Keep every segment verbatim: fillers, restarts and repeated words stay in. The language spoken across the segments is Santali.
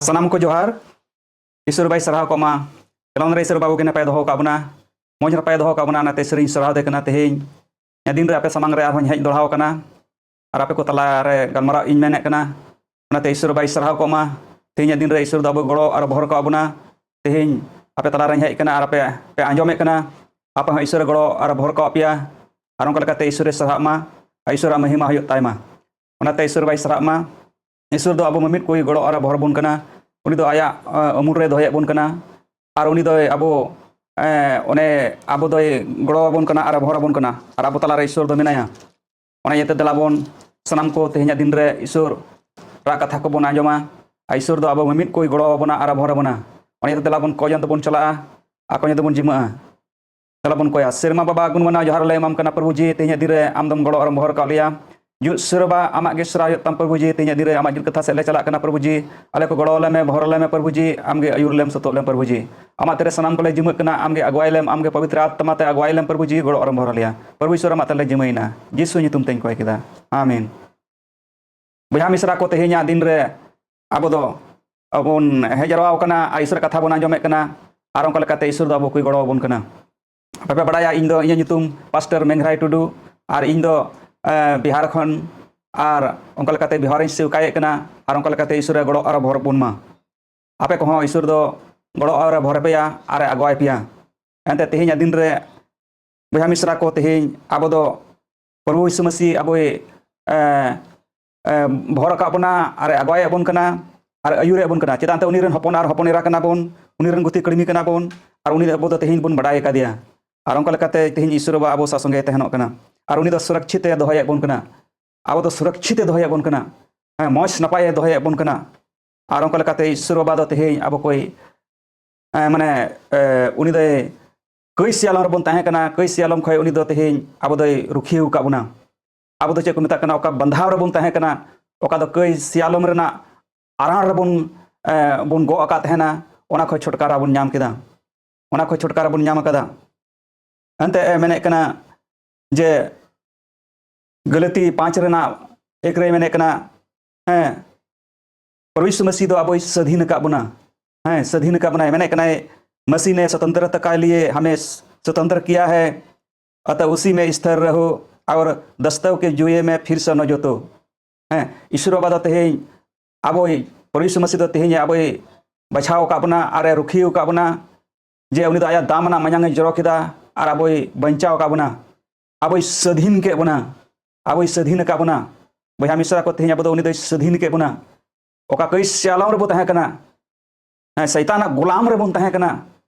ᱥᱟᱱᱟᱢ ᱠᱚ ᱡᱚᱦᱟᱨ᱾ ᱤᱥᱚᱨ ᱵᱟᱭ ᱥᱟᱨᱦᱟᱣ ᱠᱚᱜ ᱢᱟ᱾ ᱠᱷᱮᱞᱳᱱ ᱨᱮ ᱤᱥᱚᱨ ᱵᱟᱵᱩ ᱜᱮ ᱱᱟᱯᱟᱭ ᱫᱚᱦᱚ ᱠᱟᱜ ᱵᱚᱱᱟ, ᱢᱚᱡᱽ ᱱᱟᱯᱟᱭ ᱫᱚᱦᱚ ᱠᱟᱜ ᱵᱚᱱᱟ᱾ ᱚᱱᱟᱛᱮ ᱤᱥᱚᱨᱤᱧ ᱥᱟᱨᱦᱟᱣ ᱫᱮ ᱠᱟᱱᱟ᱾ ᱛᱮᱦᱮᱧ ᱤᱧᱟᱹᱜ ᱫᱤᱱ ᱨᱮ ᱟᱯᱮ ᱥᱟᱢᱟᱝ ᱨᱮ ᱟᱨᱦᱚᱸᱧ ᱦᱮᱡ ᱫᱚᱲᱦᱟᱣ ᱠᱟᱱᱟ ᱟᱨ ᱟᱯᱮ ᱠᱚ ᱛᱟᱞᱟ ᱨᱮ ᱜᱟᱞᱢᱟᱨᱟᱣ ᱤᱧ ᱢᱮᱱᱮᱫ ᱠᱟᱱᱟ᱾ ᱚᱱᱟᱛᱮ ᱤᱥᱚᱨ ᱵᱟᱭ ᱥᱟᱨᱦᱟᱣ ᱠᱚᱜ ᱢᱟ᱾ ᱛᱮᱦᱮᱧᱟᱜ ᱫᱤᱱ ᱨᱮ ᱤᱥᱚᱨ ᱫᱚ ᱟᱵᱚ ᱜᱚᱲᱚ ᱟᱨ ᱵᱷᱚᱨ ᱠᱟᱜ ᱵᱚᱱᱟ᱾ ᱛᱮᱦᱮᱧ ᱟᱯᱮ ᱛᱟᱞᱟ ᱨᱮᱧ ᱦᱮᱡ ᱠᱟᱱᱟ ᱟᱨ ᱟᱯᱮ ᱯᱮ ᱟᱸᱡᱚᱢᱮᱫ ᱠᱟᱱᱟ᱾ ᱟᱯᱮ ᱦᱚᱸ ᱤᱥᱚᱨ ᱜᱚᱲᱚ ᱟᱨ ᱵᱷᱚᱨ ᱠᱟᱜ ᱯᱮᱭᱟ᱾ ᱟᱨ ᱚᱱᱠᱟ ᱞᱮᱠᱟᱛᱮ ᱤᱥᱚᱨᱮ ᱥᱟᱨᱦᱟᱜ ᱢᱟ ᱟᱨ ᱤᱥᱚᱨᱟᱜ ᱢᱚᱦᱤᱢᱟ ᱦᱩᱭᱩᱜ ᱛᱟᱭ ᱢᱟ᱾ ᱚᱱᱟᱛᱮ ᱤᱥᱚᱨ ᱵᱟᱭ ᱥᱟᱨᱦᱟᱜ ᱢᱟ᱾ ᱤᱥᱚᱨ ᱫᱚ ᱟᱵᱚ ᱢᱤᱢᱤᱫ ᱠᱚᱭ ᱜᱚᱲᱚ ᱟᱨ ᱵᱷᱚᱨ ᱵᱚᱱ ᱠᱟᱱᱟ᱾ ᱩᱱᱤ ᱫᱚ ᱟᱭᱟᱜ, ᱮ, ᱩᱢᱩᱞ ᱨᱮ ᱫᱚᱦᱚᱭᱮᱫ ᱵᱚᱱ ᱠᱟᱱᱟ᱾ ᱟᱨ ᱩᱱᱤ ᱫᱚᱭ ᱟᱵᱚ, ᱮ, ᱚᱱᱮ ᱟᱵᱚ ᱫᱚᱭ ᱜᱚᱲᱚ ᱟᱵᱚᱱ ᱠᱟᱱᱟ ᱟᱨ ᱵᱷᱚᱨ ᱟᱵᱚᱱ ᱠᱟᱱᱟ᱾ ᱟᱨ ᱟᱵᱚ ᱛᱟᱞᱟᱨᱮ ᱤᱥᱚᱨ ᱫᱚ ᱢᱮᱱᱟᱭᱟ᱾ ᱚᱱᱟ ᱤᱭᱟᱹᱛᱮ ᱫᱮᱞᱟ ᱵᱚᱱ ᱥᱟᱱᱟᱢ ᱠᱚ ᱛᱮᱦᱮᱧᱟᱜ ᱫᱤᱱ ᱨᱮ ᱤᱥᱚᱨ ᱨᱟᱜ ᱠᱟᱛᱷᱟ ᱠᱚᱵᱚᱱ ᱟᱸᱡᱚᱢᱟ᱾ ᱟᱨ ᱤᱥᱚᱨ ᱫᱚ ᱟᱵᱚ ᱢᱤᱢᱤᱫ ᱠᱚᱭ ᱜᱚᱲᱚ ᱟᱵᱚᱱᱟ ᱟᱨ ᱵᱷᱚᱨ ᱟᱵᱚᱱᱟ᱾ ᱚᱱᱟ ᱤᱭᱟᱹᱛᱮ ᱫᱮᱞᱟ ᱵᱚᱱ ᱠᱚᱧᱮ ᱛᱮᱵᱚᱱ ᱪᱟᱞᱟᱜᱼᱟ ᱟᱨ ᱠᱚᱧᱮ ᱛᱮᱵᱚᱱ ᱡᱤᱢᱟᱹᱜᱼᱟ᱾ ᱫᱮᱞᱟ ᱵᱚᱱ ᱠᱚᱭᱟ᱾ ᱥᱮᱨᱢᱟ ᱵᱟᱵᱟ, ᱜᱩᱱ ᱢᱟᱱᱟᱣ ᱡᱚᱦᱟᱨ ᱞᱮ ᱮᱢᱟᱢ ᱠᱟᱱᱟ ᱯᱨᱚᱵᱷᱩ ᱡᱤ, ᱛᱮᱦᱮᱧᱟᱜ ᱫᱤᱱ ᱨᱮ ᱟᱢ ᱫᱚᱢ ᱜᱚᱲᱚ ᱟᱨᱮᱢ ᱵᱚᱦᱚᱨ ᱟᱠᱟᱫ ᱞᱮᱭᱟ᱾ ᱡᱩᱛ ᱥᱮᱨᱣᱟ ᱟᱢᱟᱜ ᱜᱮ ᱥᱮᱨᱣᱟ ᱦᱩᱭᱩᱜ ᱛᱟᱢ ᱯᱨᱚᱵᱷᱩ ᱡᱤ, ᱛᱮᱦᱮᱧᱟᱜ ᱫᱤᱱ ᱨᱮ ᱟᱢᱟᱜ ᱡᱩᱛ ᱠᱟᱛᱷᱟ ᱥᱮᱫ ᱞᱮ ᱪᱟᱞᱟᱜ ᱠᱟᱱᱟ ᱯᱨᱚᱵᱷᱩ ᱡᱤ᱾ ᱟᱞᱮ ᱠᱚ ᱜᱚᱲᱚ ᱟᱞᱮ ᱢᱮ, ᱵᱚᱦᱚᱨ ᱟᱞᱮ ᱢᱮ ᱯᱨᱚᱵᱷᱩ ᱡᱤ, ᱟᱢ ᱜᱮ ᱟᱹᱭᱩᱨ ᱞᱮᱢ, ᱥᱚᱛᱚᱜ ᱞᱮᱢ ᱯᱨᱚᱵᱷᱩ ᱡᱤ᱾ ᱟᱢᱟᱜ ᱛᱤᱨᱮ ᱥᱟᱱᱟᱢ ᱠᱚᱞᱮ ᱡᱤᱢᱟᱹᱜ ᱠᱟᱱᱟ, ᱟᱢ ᱜᱮ ᱟᱜᱩᱣᱟᱭ ᱞᱮᱢ, ᱟᱢ ᱜᱮ ᱯᱚᱵᱤᱛᱨ ᱟᱛᱢᱟ ᱛᱮ ᱟᱜᱩᱣᱟᱭ ᱞᱮᱢ ᱯᱨᱚᱵᱷᱩ ᱡᱤ, ᱜᱚᱲᱚ ᱟᱨᱮᱢ ᱵᱚᱦᱚᱨ ᱟᱞᱮᱭᱟ᱾ ᱯᱨᱚᱵᱷᱩ ᱤᱥᱚᱨ ᱟᱢᱟᱜ ᱛᱮᱞᱮ ᱡᱤᱢᱟᱹᱭᱮᱱᱟ, ᱡᱤᱥᱩ ᱧᱩᱛᱩᱢ ᱛᱮᱧ ᱠᱚᱭ ᱠᱮᱫᱟ, ᱟᱢᱮᱱ᱾ ᱵᱚᱭᱦᱟ ᱢᱤᱥᱨᱟ ᱠᱚ, ᱛᱮᱦᱮᱧᱟᱜ ᱫᱤᱱ ᱨᱮ ᱟᱵᱚ ᱫᱚ ᱵᱚᱱ ᱦᱮᱡ ᱡᱟᱨᱣᱟ ᱟᱠᱟᱱᱟ ᱟᱨ ᱤᱥᱚᱨ ᱠᱟᱛᱷᱟ ᱵᱚᱱ ᱟᱸᱡᱚᱢᱮᱫ ᱠᱟᱱᱟ᱾ ᱟᱨ ᱚᱱᱠᱟ ᱞᱮᱠᱟᱛᱮ ᱤᱥᱚᱨ ᱫᱚ ᱟᱵᱚ ᱠᱚᱭ ᱜᱚᱲᱚ ᱟᱵᱚᱱ ᱠᱟᱱᱟ᱾ ᱟᱯᱮ ᱯᱮ ᱵᱟᱲᱟᱭᱟ, ᱤᱧ ᱫᱚ, ᱤᱧᱟᱹᱜ ᱧᱩᱛᱩᱢ ᱯᱟᱥᱴᱚᱨ ᱢᱮᱝᱜᱷᱨᱟᱭ ᱴᱩᱰᱩ, ᱟᱨ ᱤᱧ ᱫᱚ, ᱮ, ᱵᱤᱦᱟᱨ ᱠᱷᱚᱱ, ᱟᱨ ᱚᱱᱠᱟ ᱞᱮᱠᱟᱛᱮ ᱵᱤᱦᱟᱨᱤᱧ ᱥᱮᱣᱠᱟᱭᱮᱫ ᱠᱟᱱᱟ᱾ ᱟᱨ ᱚᱱᱠᱟ ᱞᱮᱠᱟᱛᱮ ᱤᱥᱚᱨ ᱮ ᱜᱚᱲᱚ ᱟᱨ ᱵᱷᱚᱨ ᱵᱚᱱ ᱢᱟ᱾ ᱟᱯᱮ ᱠᱚᱦᱚᱸ ᱤᱥᱚᱨ ᱫᱚ ᱜᱚᱲᱚ ᱟᱨ ᱵᱷᱚᱨ ᱯᱮᱭᱟ ᱟᱨ ᱮ ᱟᱜᱩᱣᱟᱭ ᱯᱮᱭᱟ᱾ ᱮᱱᱛᱮ ᱛᱮᱦᱮᱧᱟᱜ ᱫᱤᱱ ᱨᱮ ᱵᱚᱭᱦᱟ ᱢᱤᱥᱨᱟ ᱠᱚ, ᱛᱮᱦᱮᱧ ᱟᱵᱚ ᱫᱚ ᱯᱨᱚᱵᱷᱩ ᱭᱤᱥᱩ ᱢᱟᱹᱥᱤ ᱟᱵᱚᱭ, ᱮ, ᱮ, ᱵᱷᱚᱨ ᱟᱠᱟᱫ ᱵᱚᱱᱟ ᱟᱨ ᱮ ᱟᱜᱩᱣᱟᱭᱮᱫ ᱵᱚᱱ ᱠᱟᱱᱟ ᱟᱨ ᱟᱹᱭᱩᱨᱮᱫ ᱵᱚᱱ ᱠᱟᱱᱟ᱾ ᱪᱮᱫᱟᱜ ᱮᱱᱛᱮ ᱩᱱᱤ ᱨᱮᱱ ᱦᱚᱯᱚᱱ ᱟᱨ ᱦᱚᱯᱚᱱ ᱮᱨᱟ ᱠᱟᱱᱟ ᱵᱚᱱ, ᱩᱱᱤ ᱨᱮᱱ ᱜᱩᱛᱤ ᱠᱟᱹᱲᱢᱤ ᱠᱟᱱᱟ ᱵᱚᱱ, ᱟᱨ ᱩᱱᱤ ᱟᱵᱚ ᱫᱚ ᱛᱮᱦᱮᱧ ᱵᱚᱱ ᱵᱟᱰᱟᱭ ᱟᱠᱟᱫᱮᱭᱟ᱾ ᱟᱨ ᱚᱱᱠᱟ ᱞᱮᱠᱟᱛᱮ ᱛᱮᱦᱮᱧ ᱤᱥᱚᱨ ᱵᱟᱵᱟ ᱟᱵᱚ ᱥᱟᱶ ᱥᱚᱸᱜᱮ ᱛᱟᱦᱮᱱᱚᱜ ᱠᱟᱱᱟ᱾ ᱟᱨ ᱩᱱᱤ ᱫᱚ ᱥᱩᱨᱚᱠᱪᱷᱤᱛ ᱮ ᱫᱚᱦᱚᱭᱮᱫ ᱵᱚᱱ ᱠᱟᱱᱟ᱾ ᱟᱵᱚ ᱫᱚ ᱥᱩᱨᱚᱠᱪᱷᱤᱛ ᱮ ᱫᱚᱦᱚᱭᱮᱫ ᱵᱚᱱ ᱠᱟᱱᱟ᱾ ᱦᱮᱸ, ᱢᱚᱡᱽ ᱱᱟᱯᱟᱭ ᱮ ᱫᱚᱦᱚᱭᱮᱫ ᱵᱚᱱ ᱠᱟᱱᱟ᱾ ᱟᱨ ᱚᱱᱠᱟ ᱞᱮᱠᱟᱛᱮ ᱤᱥᱚᱨ ᱵᱟᱵᱟ ᱫᱚ ᱛᱮᱦᱮᱧ ᱟᱵᱚ ᱠᱚᱭ, ᱮ, ᱢᱟᱱᱮ, ᱮ, ᱩᱱᱤ ᱫᱚᱭ ᱠᱟᱹᱭ ᱥᱤᱭᱟᱞᱚᱢ ᱨᱮᱵᱚᱱ ᱛᱟᱦᱮᱸ ᱠᱟᱱᱟ, ᱠᱟᱹᱭ ᱥᱤᱭᱟᱞᱚᱢ ᱠᱷᱚᱱ ᱩᱱᱤ ᱫᱚ ᱛᱮᱦᱮᱧ ᱟᱵᱚ ᱫᱚᱭ ᱨᱩᱠᱷᱤᱭᱟᱹᱣ ᱟᱠᱟᱫ ᱵᱚᱱᱟ᱾ ᱟᱵᱚ ᱫᱚ ᱪᱮᱫ ᱠᱚ ᱢᱮᱛᱟᱜ ᱠᱟᱱᱟ, ᱚᱠᱟ ᱵᱟᱸᱫᱷᱟᱣ ᱨᱮᱵᱚᱱ ᱛᱟᱦᱮᱸ ᱠᱟᱱᱟ, ᱚᱠᱟ ᱫᱚ ᱠᱟᱹᱭ ᱥᱤᱭᱟᱞᱚᱢ ᱨᱮᱱᱟᱜ ᱟᱨᱟᱬ ᱨᱮᱵᱚᱱ, ᱮ, ᱵᱚᱱ ᱜᱚᱜ ᱟᱠᱟᱫ ᱛᱟᱦᱮᱱᱟ, ᱚᱱᱟ ᱠᱷᱚᱱ ᱪᱷᱩᱴᱠᱟᱨᱟ ᱵᱚᱱ ᱧᱟᱢ ᱠᱮᱫᱟ᱾ ᱚᱱᱟ ᱠᱷᱚᱱ ᱪᱷᱩᱴᱠᱟᱨᱟ ᱵᱚᱱ ᱧᱟᱢ ᱟᱠᱟᱫᱟ᱾ ᱮᱱᱛᱮ ᱮ ᱢᱮᱱᱮᱫ ᱠᱟᱱᱟ ᱡᱮ ᱜᱟᱹᱞᱟᱹᱛᱤ ᱯᱟᱸᱪ ᱨᱮᱱᱟᱜ ᱮᱠ ᱨᱮᱭ ᱢᱮᱱᱮᱫ ᱠᱟᱱᱟ, ᱦᱮᱸ, ᱯᱨᱚᱵᱷᱩ ᱭᱤᱥᱩ ᱢᱟᱹᱥᱤ ᱫᱚ ᱟᱵᱚᱭ ᱥᱟᱹᱫᱷᱤᱱ ᱟᱠᱟᱫ ᱵᱚᱱᱟ᱾ ᱦᱮᱸ, ᱥᱟᱹᱫᱷᱤᱱ ᱟᱠᱟᱫ ᱵᱚᱱᱟᱭ, ᱢᱮᱱᱮᱫ ᱠᱟᱱᱟᱭ, "ᱢᱟᱹᱥᱤ ᱱᱮ ᱥᱚᱛᱚᱱᱛᱨᱚᱛᱟ ᱠᱟ ᱞᱤᱭᱮ ᱦᱟᱢᱮ ᱥᱚᱛᱚᱱᱛᱨᱚ ᱠᱤᱭᱟ ᱦᱮ, ᱟᱛᱟ ᱩᱥᱤ ᱢᱮ ᱥᱛᱷᱤᱨ ᱨᱟᱦᱳ ᱟᱨ ᱫᱟᱥᱛᱟᱣ ᱠᱮ ᱡᱩᱭᱮ ᱢᱮ ᱯᱷᱤᱨ ᱥᱮ ᱱᱚ ᱡᱚᱛᱚ᱾" ᱦᱮᱸ, ᱤᱥᱚᱨ ᱵᱟᱵᱟ ᱫᱚ ᱛᱮᱦᱮᱧ ᱟᱵᱚᱭ, ᱯᱨᱚᱵᱷᱩ ᱭᱤᱥᱩ ᱢᱟᱹᱥᱤ ᱫᱚ ᱛᱮᱦᱮᱧ ᱟᱵᱚᱭ ᱵᱟᱪᱷᱟᱣ ᱟᱠᱟᱫ ᱵᱚᱱᱟ ᱟᱨᱮ ᱨᱩᱠᱷᱤᱭᱟᱹ ᱟᱠᱟᱫ ᱵᱚᱱᱟ, ᱡᱮ ᱩᱱᱤ ᱫᱚ ᱟᱭᱟᱜ ᱫᱟᱢ ᱨᱮᱱᱟᱜ ᱢᱟᱭᱟᱝ ᱮ ᱡᱚᱨᱚ ᱠᱮᱫᱟ ᱟᱨ ᱟᱵᱚᱭ ᱵᱟᱧᱪᱟᱣ ᱟᱠᱟᱫ ᱵᱚᱱᱟ, ᱟᱵᱚᱭ ᱥᱟᱹᱫᱷᱤᱱ ᱠᱮᱫ ᱵᱚᱱᱟ, ᱟᱵᱚᱭ ᱥᱟᱹᱫᱷᱤᱱ ᱟᱠᱟᱫ ᱵᱚᱱᱟ᱾ ᱵᱚᱭᱦᱟ ᱢᱤᱥᱨᱟ ᱠᱚ, ᱛᱮᱦᱮᱧ ᱟᱵᱚ ᱫᱚ ᱩᱱᱤ ᱫᱚᱭ ᱥᱟᱹᱫᱷᱤᱱ ᱠᱮᱫ ᱵᱚᱱᱟ᱾ ᱚᱠᱟ ᱠᱟᱹᱭᱥᱤ ᱟᱞᱚᱢ ᱨᱮᱵᱚ ᱛᱟᱦᱮᱸ ᱠᱟᱱᱟ, ᱦᱮᱸ, ᱥᱟᱭᱛᱟᱱᱟᱜ ᱜᱩᱞᱟᱢ ᱨᱮᱵᱚᱱ ᱛᱟᱦᱮᱸ ᱠᱟᱱᱟ,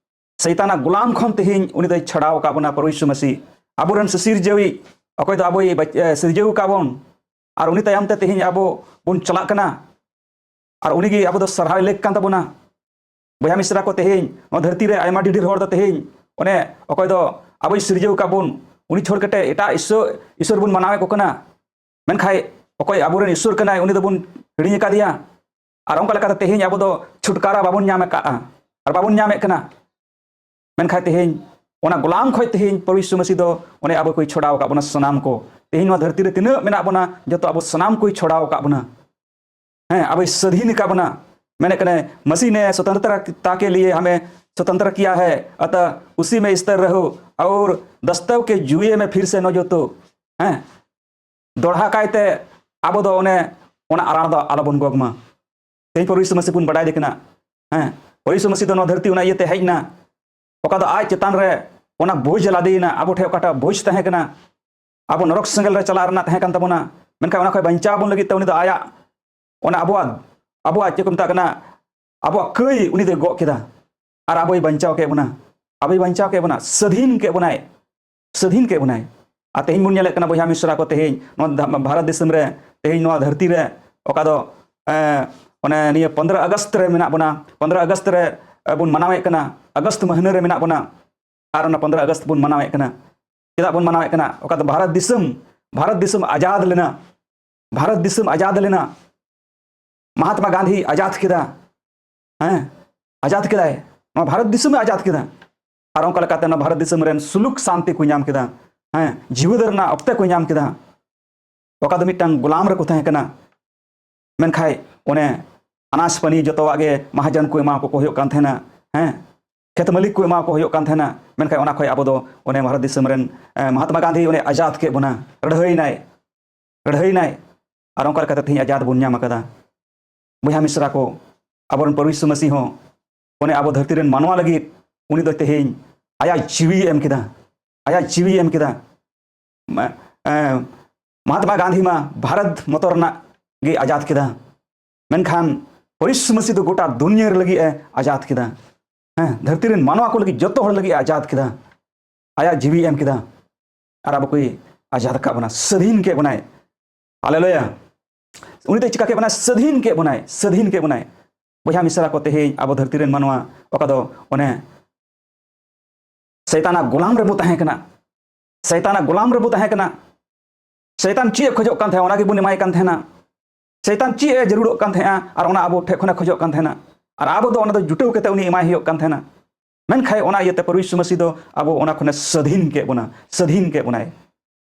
ᱥᱟᱭᱛᱟᱱᱟᱜ ᱜᱩᱞᱟᱢ ᱠᱷᱚᱱ ᱛᱮᱦᱮᱧ ᱩᱱᱤ ᱫᱚᱭ ᱪᱷᱟᱰᱟᱣ ᱟᱠᱟᱫ ᱵᱚᱱᱟ, ᱯᱨᱚᱵᱷᱩ ᱭᱤᱥᱩ ᱢᱟᱹᱥᱤ᱾ ᱟᱵᱚᱨᱮᱱ ᱥᱤᱥᱤᱨᱡᱟᱹᱣᱤᱡ, ᱚᱠᱚᱭ ᱫᱚ ᱟᱵᱚᱭ ᱵᱟᱪ-, ᱮ, ᱥᱤᱨᱡᱟᱹᱣ ᱟᱠᱟᱫ ᱵᱚᱱ, ᱟᱨ ᱩᱱᱤ ᱛᱟᱭᱚᱢ ᱛᱮ ᱛᱮᱦᱮᱧ ᱟᱵᱚ ᱵᱚᱱ ᱪᱟᱞᱟᱜ ᱠᱟᱱᱟ, ᱟᱨ ᱩᱱᱤᱜᱮ ᱟᱵᱚ ᱫᱚ ᱥᱟᱨᱦᱟᱣ ᱞᱮᱠ ᱠᱟᱱ ᱛᱟᱵᱚᱱᱟ᱾ ᱵᱚᱭᱦᱟ ᱢᱤᱥᱨᱟ ᱠᱚ, ᱛᱮᱦᱮᱧ ᱱᱚᱣᱟ ᱫᱷᱟᱹᱨᱛᱤ ᱨᱮ ᱟᱭᱢᱟ ᱰᱷᱮᱨ ᱰᱷᱮᱨ ᱦᱚᱲ ᱫᱚ ᱛᱮᱦᱮᱧ ᱚᱱᱮ ᱚᱠᱚᱭ ᱫᱚ ᱟᱵᱚᱭ ᱥᱤᱨᱡᱟᱹᱣ ᱟᱠᱟᱫ ᱵᱚᱱ, ᱩᱱᱤ ᱪᱷᱟᱹᱲ ᱠᱟᱛᱮ ᱮᱴᱟᱜ ᱤᱥᱥᱚ-, ᱤᱥᱚᱨ ᱵᱚᱱ ᱢᱟᱱᱟᱣᱮᱫ ᱠᱚ ᱠᱟᱱᱟ᱾ ᱢᱮᱱᱠᱷᱟᱡ ᱚᱠᱚᱭ ᱟᱵᱚᱨᱮᱱ ᱤᱥᱚᱨ ᱠᱟᱱᱟᱭ, ᱩᱱᱤ ᱫᱚᱵᱚᱱ ᱦᱤᱲᱤᱧ ᱟᱠᱟᱫᱮᱭᱟ᱾ ᱟᱨ ᱚᱱᱠᱟ ᱞᱮᱠᱟᱛᱮ ᱛᱮᱦᱮᱧ ᱟᱵᱚ ᱫᱚ ᱪᱷᱩᱴᱠᱟᱨᱟ ᱵᱟᱵᱚᱱ ᱧᱟᱢ ᱟᱠᱟᱫᱼᱟ ᱟᱨ ᱵᱟᱵᱚᱱ ᱧᱟᱢᱮᱫ ᱠᱟᱱᱟ᱾ ᱢᱮᱱᱠᱷᱟᱡ ᱛᱮᱦᱮᱧ ᱚᱱᱟ ᱜᱩᱞᱟᱢ ᱠᱷᱚᱡ ᱛᱮᱦᱮᱧ ᱯᱨᱚᱵᱷᱩ ᱭᱤᱥᱩ ᱢᱟᱹᱥᱤ ᱫᱚ ᱚᱱᱮ ᱟᱵᱚ ᱠᱚᱭ ᱪᱷᱚᱰᱟᱣ ᱟᱠᱟᱫ ᱵᱚᱱᱟ ᱥᱟᱱᱟᱢ ᱠᱚ᱾ ᱛᱮᱦᱮᱧ ᱱᱚᱣᱟ ᱫᱷᱟᱹᱨᱛᱤ ᱨᱮ ᱛᱤᱱᱟᱹᱜ ᱢᱮᱱᱟᱜ ᱵᱚᱱᱟ, ᱡᱚᱛᱚ ᱟᱵᱚ ᱥᱟᱱᱟᱢ ᱠᱚᱭ ᱪᱷᱚᱰᱟᱣ ᱟᱠᱟᱫ ᱵᱚᱱᱟ᱾ ᱦᱮᱸ, ᱟᱵᱚᱭ ᱥᱟᱹᱫᱷᱤᱱ ᱟᱠᱟᱫ ᱵᱚᱱᱟ᱾ ᱢᱮᱱᱮᱫ ᱠᱟᱱᱟᱭ, "ᱢᱟᱹᱥᱤ ᱱᱮ ᱥᱚᱛᱚᱱᱛᱨᱚᱛᱟ ᱠᱮ ᱞᱤᱭᱮ ᱦᱟᱢᱮ ᱥᱚᱛᱚᱱᱛᱨᱚ ᱠᱤᱭᱟ ᱦᱮ, ᱟᱛᱟ ᱩᱥᱤ ᱢᱮ ᱥᱛᱷᱤᱨ ᱨᱟᱦᱳ ᱟᱨ ᱫᱟᱥᱛᱟᱣ ᱠᱮ ᱡᱩᱭᱮ ᱢᱮ ᱯᱷᱤᱨ ᱥᱮ ᱱᱚ ᱡᱚᱛᱚ᱾" ᱦᱮᱸ, ᱫᱚᱲᱦᱟ ᱠᱟᱭᱛᱮ ᱟᱵᱚ ᱫᱚ ᱚᱱᱮ ᱚᱱᱟ ᱟᱨᱟᱬ ᱫᱚ ᱟᱞᱚᱵᱚᱱ ᱜᱚᱜᱽ ᱢᱟ᱾ ᱛᱮᱦᱮᱧ ᱯᱨᱚᱵᱷᱩ ᱭᱤᱥᱩ ᱢᱟᱹᱥᱤ ᱵᱚᱱ ᱵᱟᱰᱟᱭ ᱫᱮ ᱠᱟᱱᱟ᱾ ᱦᱮᱸ, ᱯᱨᱚᱵᱷᱩ ᱭᱤᱥᱩ ᱢᱟᱹᱥᱤ ᱫᱚ ᱱᱚᱣᱟ ᱫᱷᱟᱹᱨᱛᱤ ᱚᱱᱟ ᱤᱭᱟᱹᱛᱮ ᱦᱮᱡ ᱮᱱᱟ, ᱚᱠᱟ ᱫᱚ ᱟᱡ ᱪᱮᱛᱟᱱ ᱨᱮ ᱚᱱᱟ ᱵᱳᱡᱽ ᱞᱟᱫᱮᱭᱮᱱᱟ, ᱟᱵᱚ ᱴᱷᱮᱱ ᱚᱠᱟᱴᱟᱜ ᱵᱳᱡᱽ ᱛᱟᱦᱮᱸ ᱠᱟᱱᱟ, ᱟᱵᱚ ᱱᱚᱨᱚᱠ ᱥᱮᱸᱜᱮᱞ ᱨᱮ ᱪᱟᱞᱟᱜ ᱨᱮᱱᱟᱜ ᱛᱟᱦᱮᱸ ᱠᱟᱱ ᱛᱟᱵᱚᱱᱟ, ᱢᱮᱱᱠᱷᱟᱱ ᱚᱱᱟ ᱠᱷᱚᱱ ᱵᱟᱧᱪᱟᱣ ᱵᱚᱱ ᱞᱟᱹᱜᱤᱫ ᱛᱮ ᱩᱱᱤ ᱫᱚ ᱟᱭᱟᱜ ᱚᱱᱟ ᱟᱵᱚᱣᱟᱜ, ᱟᱵᱚᱣᱟᱜ ᱪᱮᱫ ᱠᱚ ᱢᱮᱛᱟᱜ ᱠᱟᱱᱟ, ᱟᱵᱚᱣᱟᱜ ᱠᱟᱹᱭ ᱩᱱᱤ ᱫᱚᱭ ᱜᱚᱜ ᱠᱮᱫᱟ ᱟᱨ ᱟᱵᱚᱭ ᱵᱟᱧᱪᱟᱣ ᱠᱮᱫ ᱵᱚᱱᱟ, ᱟᱵᱚᱭ ᱵᱟᱧᱪᱟᱣ ᱠᱮᱫ ᱵᱚᱱᱟ, ᱥᱟᱹᱫᱷᱤᱱ ᱠᱮᱫ ᱵᱚᱱᱟᱭ, ᱥᱟᱹᱫᱷᱤᱱ ᱠᱮᱫ ᱵᱚᱱᱟᱭ᱾ ᱟᱨ ᱛᱮᱦᱮᱧ ᱵᱚᱱ ᱧᱮᱞᱮᱫ ᱠᱟᱱᱟ ᱵᱚᱭᱦᱟ ᱢᱤᱥᱨᱟ ᱠᱚ, ᱛᱮᱦᱮᱧ ᱱᱚᱣᱟ ᱫᱷᱟ-, ᱵᱷᱟᱨᱚᱛ ᱫᱤᱥᱚᱢ ᱨᱮ, ᱛᱮᱦᱮᱧ ᱱᱚᱣᱟ ᱫᱷᱟᱹᱨᱛᱤ ᱨᱮ ᱚᱠᱟ ᱫᱚ, ᱮᱸ, ᱚᱱᱮ ᱱᱤᱭᱟᱹ ᱯᱚᱱᱫᱽᱨᱚ ᱟᱜᱚᱥᱴ ᱨᱮ ᱢᱮᱱᱟᱜ ᱵᱚᱱᱟ, ᱯᱚᱱᱫᱽᱨᱚ ᱟᱜᱚᱥᱴ ᱨᱮ, ᱮ, ᱵᱚᱱ ᱢᱟᱱᱟᱣᱮᱫ ᱠᱟᱱᱟ, ᱟᱜᱚᱥᱴ ᱢᱟᱹᱦᱱᱟᱹ ᱨᱮ ᱢᱮᱱᱟᱜ ᱵᱚᱱᱟ᱾ ᱟᱨ ᱚᱱᱟ ᱯᱚᱱᱫᱽᱨᱚ ᱟᱜᱚᱥᱴ ᱵᱚᱱ ᱢᱟᱱᱟᱣᱮᱫ ᱠᱟᱱᱟ᱾ ᱪᱮᱫᱟᱜ ᱵᱚᱱ ᱢᱟᱱᱟᱣᱮᱫ ᱠᱟᱱᱟ? ᱚᱠᱟ ᱫᱚ ᱵᱷᱟᱨᱚᱛ ᱫᱤᱥᱚᱢ, ᱵᱷᱟᱨᱚᱛ ᱫᱤᱥᱚᱢ ᱟᱡᱟᱫ ᱞᱮᱱᱟ, ᱵᱷᱟᱨᱚᱛ ᱫᱤᱥᱚᱢ ᱟᱡᱟᱫ ᱞᱮᱱᱟ, ᱢᱚᱦᱟᱛᱢᱟ ᱜᱟᱱᱫᱷᱤ ᱟᱡᱟᱫ ᱠᱮᱫᱟ, ᱦᱮᱸ, ᱟᱡᱟᱫ ᱠᱮᱫᱟᱭ, ᱱᱚᱣᱟ ᱵᱷᱟᱨᱚᱛ ᱫᱤᱥᱚᱢᱮ ᱟᱡᱟᱫ ᱠᱮᱫᱟ᱾ ᱟᱨ ᱚᱱᱠᱟ ᱞᱮᱠᱟᱛᱮ ᱱᱚᱣᱟ ᱵᱷᱟᱨᱚᱛ ᱫᱤᱥᱚᱢ ᱨᱮᱱ ᱥᱩᱞᱩᱠ ᱥᱟᱱᱛᱤ ᱠᱚ ᱧᱟᱢ ᱠᱮᱫᱟ, ᱦᱮᱸ, ᱡᱤᱣᱮᱫ ᱨᱮᱱᱟᱜ ᱚᱠᱛᱮ ᱠᱚ ᱧᱟᱢ ᱠᱮᱫᱟ᱾ ᱚᱠᱟ ᱫᱚ ᱢᱤᱫᱴᱟᱝ ᱜᱳᱞᱟᱢ ᱨᱮᱠᱚ ᱛᱟᱦᱮᱸ ᱠᱟᱱᱟ, ᱢᱮᱱᱠᱷᱟᱡ ᱚᱱᱮ ᱟᱱᱟᱡᱽ ᱯᱟᱹᱱᱤ ᱡᱚᱛᱚᱣᱟᱜ ᱜᱮ ᱢᱟᱦᱟᱡᱚᱱ ᱠᱚ ᱮᱢᱟ ᱠᱚ ᱦᱩᱭᱩᱜ ᱠᱟᱱ ᱛᱟᱦᱮᱱᱟ᱾ ᱦᱮᱸ, ᱠᱷᱮᱛ ᱢᱟᱹᱞᱤᱠ ᱠᱚ ᱮᱢᱟ ᱠᱚ ᱦᱩᱭᱩᱜ ᱠᱟᱱ ᱛᱟᱦᱮᱱᱟ᱾ ᱢᱮᱱᱠᱷᱟᱱ ᱚᱱᱟ ᱠᱷᱚᱱ ᱟᱵᱚ ᱫᱚ ᱚᱱᱮ ᱵᱷᱟᱨᱚᱛ ᱫᱤᱥᱚᱢ ᱨᱮᱱ, ᱮ, ᱢᱚᱦᱟᱛᱢᱟ ᱜᱟᱱᱫᱷᱤ ᱚᱱᱮ ᱟᱡᱟᱫ ᱠᱮᱫ ᱵᱚᱱᱟ, ᱞᱟᱹᱲᱦᱟᱹᱭᱱᱟᱭ, ᱞᱟᱹᱲᱦᱟᱹᱭᱱᱟᱭ᱾ ᱟᱨ ᱚᱱᱠᱟ ᱞᱮᱠᱟᱛᱮ ᱛᱮᱦᱮᱧ ᱟᱡᱟᱫ ᱵᱚᱱ ᱧᱟᱢ ᱟᱠᱟᱫᱟ᱾ ᱵᱚᱭᱦᱟ ᱢᱤᱥᱨᱟ ᱠᱚ, ᱟᱵᱚᱨᱮᱱ ᱯᱨᱚᱵᱷᱩ ᱭᱤᱥᱩ ᱢᱟᱹᱥᱤ ᱦᱚᱸ ᱚᱱᱮ ᱟᱵᱚ ᱫᱷᱟᱹᱨᱛᱤ ᱨᱮᱱ ᱢᱟᱱᱣᱟ ᱞᱟᱹᱜᱤᱫ ᱩᱱᱤ ᱫᱚ ᱛᱮᱦᱮᱧ ᱟᱭᱟᱜ ᱡᱤᱣᱤᱭ ᱮᱢ ᱠᱮᱫᱟ, ᱟᱭᱟᱜ ᱡᱤᱣᱤᱭ ᱮᱢ ᱠᱮᱫᱟ᱾ ᱢᱟ-, ᱮ, ᱢᱚᱦᱟᱛᱢᱟ ᱜᱟᱱᱫᱷᱤ ᱢᱟ ᱵᱷᱟᱨᱚᱛ ᱢᱚᱛᱚ ᱨᱮᱱᱟᱜ ᱜᱮ ᱟᱡᱟᱫ ᱠᱮᱫᱟ, ᱢᱮᱱᱠᱷᱟᱱ ᱯᱨᱚᱵᱷᱩ ᱭᱤᱥᱩ ᱢᱟᱹᱥᱤ ᱫᱚ ᱜᱚᱴᱟ ᱫᱩᱱᱤᱭᱟᱹ ᱞᱟᱹᱜᱤᱫ ᱮ ᱟᱡᱟᱫ ᱠᱮᱫᱟ᱾ ᱦᱮᱸ, ᱫᱷᱟᱹᱨᱛᱤ ᱨᱮᱱ ᱢᱟᱱᱣᱟ ᱠᱚ ᱞᱟᱹᱜᱤᱫ, ᱡᱚᱛᱚ ᱦᱚᱲ ᱞᱟᱹᱜᱤᱫ ᱮ ᱟᱡᱟᱫ ᱠᱮᱫᱟ, ᱟᱭᱟᱜ ᱡᱤᱣᱤᱭ ᱮᱢ ᱠᱮᱫᱟ᱾ ᱟᱨ ᱟᱵᱚ ᱠᱚᱭ ᱟᱡᱟᱫ ᱟᱠᱟᱫ ᱵᱚᱱᱟ, ᱥᱟᱹᱫᱷᱤᱱ ᱠᱮᱫ ᱵᱚᱱᱟᱭ᱾ ᱦᱟᱞᱮᱞᱩᱭᱟ᱾ ᱩᱱᱤ ᱫᱚᱭ ᱪᱤᱠᱟ ᱠᱮᱫ ᱵᱚᱱᱟ? ᱥᱟᱹᱫᱷᱤᱱ ᱠᱮᱫ ᱵᱚᱱᱟᱭ, ᱥᱟᱹᱫᱷᱤᱱ ᱠᱮᱫ ᱵᱚᱱᱟᱭ᱾ ᱵᱚᱭᱦᱟ ᱢᱤᱥᱨᱟ ᱠᱚ, ᱛᱮᱦᱮᱧ ᱟᱵᱚ ᱫᱷᱟᱹᱨᱛᱤ ᱨᱮᱱ ᱢᱟᱱᱣᱟ ᱚᱠᱟ ᱫᱚ ᱚᱱᱮ ᱥᱟᱭᱛᱟᱱᱟᱜ ᱜᱳᱞᱟᱢ ᱨᱮᱵᱚ ᱛᱟᱦᱮᱸ ᱠᱟᱱᱟ, ᱥᱟᱭᱛᱟᱱᱟᱜ ᱜᱳᱞᱟᱢ ᱨᱮᱵᱚ ᱛᱟᱦᱮᱸ ᱠᱟᱱᱟ᱾ ᱥᱟᱭᱛᱟᱱ ᱪᱮᱫ ᱮ ᱠᱷᱚᱡᱚᱜ ᱠᱟᱱ ᱛᱟᱦᱮᱸᱱᱟ, ᱚᱱᱟ ᱜᱮᱵᱚᱱ ᱮᱢᱟᱭ ᱠᱟᱱ ᱛᱟᱦᱮᱸᱱᱟ᱾ ᱥᱟᱭᱛᱟᱱ ᱪᱮᱫ ᱮ ᱡᱟᱹᱨᱩᱲᱚᱜ ᱠᱟᱱ ᱛᱟᱦᱮᱸᱱᱟ, ᱟᱨ ᱚᱱᱟ ᱟᱵᱚ ᱴᱷᱮᱱ ᱠᱷᱚᱱᱮ ᱠᱷᱚᱡᱚᱜ ᱠᱟᱱ ᱛᱟᱦᱮᱸᱱᱟ, ᱟᱨ ᱟᱵᱚ ᱫᱚ ᱚᱱᱟ ᱫᱚ ᱡᱩᱴᱟᱹᱣ ᱠᱟᱛᱮ ᱩᱱᱤ ᱮᱢᱟᱭ ᱦᱩᱭᱩᱜ ᱠᱟᱱ ᱛᱟᱦᱮᱸᱱᱟ᱾ ᱢᱮᱱᱠᱷᱟᱱ ᱚᱱᱟ ᱤᱭᱟᱹᱛᱮ ᱯᱨᱚᱵᱷᱩ ᱭᱤᱥᱩ ᱢᱟᱹᱥᱤ ᱫᱚ ᱟᱵᱚ ᱚᱱᱟ ᱠᱷᱚᱱᱮ ᱥᱟᱹᱫᱷᱤᱱ ᱠᱮᱫ ᱵᱚᱱᱟ, ᱥᱟᱹᱫᱷᱤᱱ ᱠᱮᱫ ᱵᱚᱱᱟᱭ᱾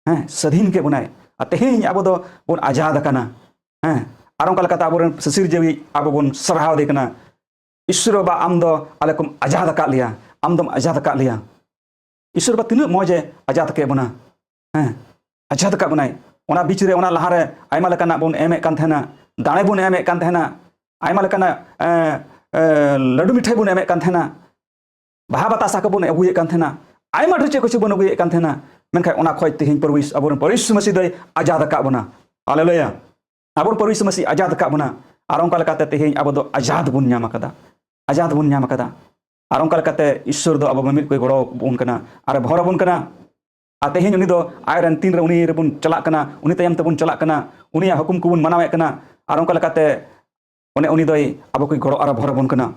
ᱦᱮᱸ, ᱥᱟᱹᱫᱷᱤᱱ ᱠᱮᱫ ᱵᱚᱱᱟᱭ᱾ ᱟᱨ ᱛᱮᱦᱮᱧ ᱟᱵᱚ ᱫᱚ ᱵᱚᱱ ᱟᱡᱟᱫ ᱟᱠᱟᱱᱟ᱾ ᱦᱮᱸ, ᱟᱨ ᱚᱱᱠᱟ ᱞᱮᱠᱟᱛᱮ ᱟᱵᱚᱨᱮᱱ ᱥᱤᱥᱤᱨ ᱡᱤᱣᱤ ᱟᱵᱚ ᱵᱚᱱ ᱥᱟᱨᱦᱟᱣ ᱫᱮ ᱠᱟᱱᱟ, "ᱤᱥᱥᱚᱨ ᱵᱟᱵᱟ, ᱟᱢ ᱫᱚ ᱟᱞᱮ ᱠᱚᱢ ᱟᱡᱟᱫ ᱟᱠᱟᱫ ᱞᱮᱭᱟ, ᱟᱢ ᱫᱚᱢ ᱟᱡᱟᱫ ᱟᱠᱟᱫ ᱞᱮᱭᱟ᱾" ᱤᱥᱥᱚᱨ ᱵᱟᱵᱟ ᱛᱤᱱᱟᱹᱜ ᱢᱚᱡᱽ ᱮ ᱟᱡᱟᱫ ᱠᱮᱫ ᱵᱚᱱᱟ᱾ ᱦᱮᱸ, ᱟᱡᱟᱫ ᱟᱠᱟᱫ ᱵᱚᱱᱟᱭ᱾ ᱚᱱᱟ ᱵᱤᱪ ᱨᱮ, ᱚᱱᱟ ᱞᱟᱦᱟᱨᱮ ᱟᱭᱢᱟ ᱞᱮᱠᱟᱱᱟᱜ ᱵᱚᱱ ᱮᱢᱮᱫ ᱠᱟᱱ ᱛᱟᱦᱮᱱᱟ, ᱫᱟᱲᱮ ᱵᱚᱱ ᱮᱢᱮᱫ ᱠᱟᱱ ᱛᱟᱦᱮᱱᱟ, ᱟᱭᱢᱟ ᱞᱮᱠᱟᱱᱟᱜ, ᱮ, ᱮ, ᱞᱟᱹᱰᱩ ᱢᱤᱴᱷᱟᱹᱭ ᱵᱚᱱ ᱮᱢᱮᱫ ᱠᱟᱱ ᱛᱟᱦᱮᱱᱟ, ᱵᱟᱦᱟ ᱵᱟᱛᱟᱥᱟ ᱠᱚᱵᱚᱱ ᱟᱹᱜᱩᱭᱮᱫ ᱠᱟᱱ ᱛᱟᱦᱮᱱᱟ, ᱟᱭᱢᱟ ᱰᱷᱮᱨ ᱪᱮᱫ ᱠᱚᱪᱚ ᱵᱚᱱ ᱟᱹᱜᱩᱭᱮᱫ ᱠᱟᱱ ᱛᱟᱦᱮᱱᱟ᱾ ᱢᱮᱱᱠᱷᱟᱱ ᱚᱱᱟ ᱠᱷᱚᱡ ᱛᱮᱦᱮᱧ ᱯᱨᱚᱵᱷᱩ ᱭᱤᱥᱩ, ᱟᱵᱚᱨᱮᱱ ᱯᱨᱚᱵᱷᱩ ᱭᱤᱥᱩ ᱢᱟᱹᱥᱤ ᱫᱚᱭ ᱟᱡᱟᱫ ᱟᱠᱟᱫ ᱵᱚᱱᱟ᱾ ᱦᱟᱞᱮᱞᱩᱭᱟ᱾ ᱟᱵᱚᱨᱮᱱ ᱯᱨᱚᱵᱷᱩ ᱭᱤᱥᱩ ᱢᱟᱹᱥᱤ ᱟᱡᱟᱫ ᱟᱠᱟᱫ ᱵᱚᱱᱟ᱾ ᱟᱨ ᱚᱱᱠᱟ ᱞᱮᱠᱟᱛᱮ ᱛᱮᱦᱮᱧ ᱟᱵᱚ ᱫᱚ ᱟᱡᱟᱫ ᱵᱚᱱ ᱧᱟᱢ ᱟᱠᱟᱫᱟ, ᱟᱡᱟᱫ ᱵᱚᱱ ᱧᱟᱢ ᱟᱠᱟᱫᱟ᱾ ᱟᱨ ᱚᱱᱠᱟ ᱞᱮᱠᱟᱛᱮ ᱤᱥᱥᱚᱨ ᱫᱚ ᱟᱵᱚ ᱢᱤᱢᱤᱫ ᱠᱚᱭ ᱜᱚᱲᱚ ᱟᱵᱚᱱ ᱠᱟᱱᱟ ᱟᱨ ᱮ ᱵᱷᱚᱨ ᱟᱵᱚᱱ ᱠᱟᱱᱟ᱾ ᱟᱨ ᱛᱮᱦᱮᱧ ᱩᱱᱤ ᱫᱚ ᱟᱡ ᱨᱮᱱ ᱛᱤᱱ ᱨᱮ ᱩᱱᱤ ᱨᱮᱵᱚᱱ ᱪᱟᱞᱟᱜ ᱠᱟᱱᱟ, ᱩᱱᱤ ᱛᱟᱭᱚᱢ ᱛᱮᱵᱚᱱ ᱪᱟᱞᱟᱜ ᱠᱟᱱᱟ, ᱩᱱᱤᱭᱟᱜ ᱦᱩᱠᱩᱢ ᱠᱚᱵᱚᱱ ᱢᱟᱱᱟᱣᱮᱫ ᱠᱟᱱᱟ᱾ ᱟᱨ ᱚᱱᱠᱟ ᱞᱮᱠᱟᱛᱮ ᱚᱱᱮ ᱩᱱᱤ ᱫᱚᱭ ᱟᱵᱚ ᱠᱚᱭ ᱜᱚᱲᱚ ᱟᱨ ᱵᱷᱚᱨ ᱟᱵᱚᱱ ᱠᱟᱱᱟ᱾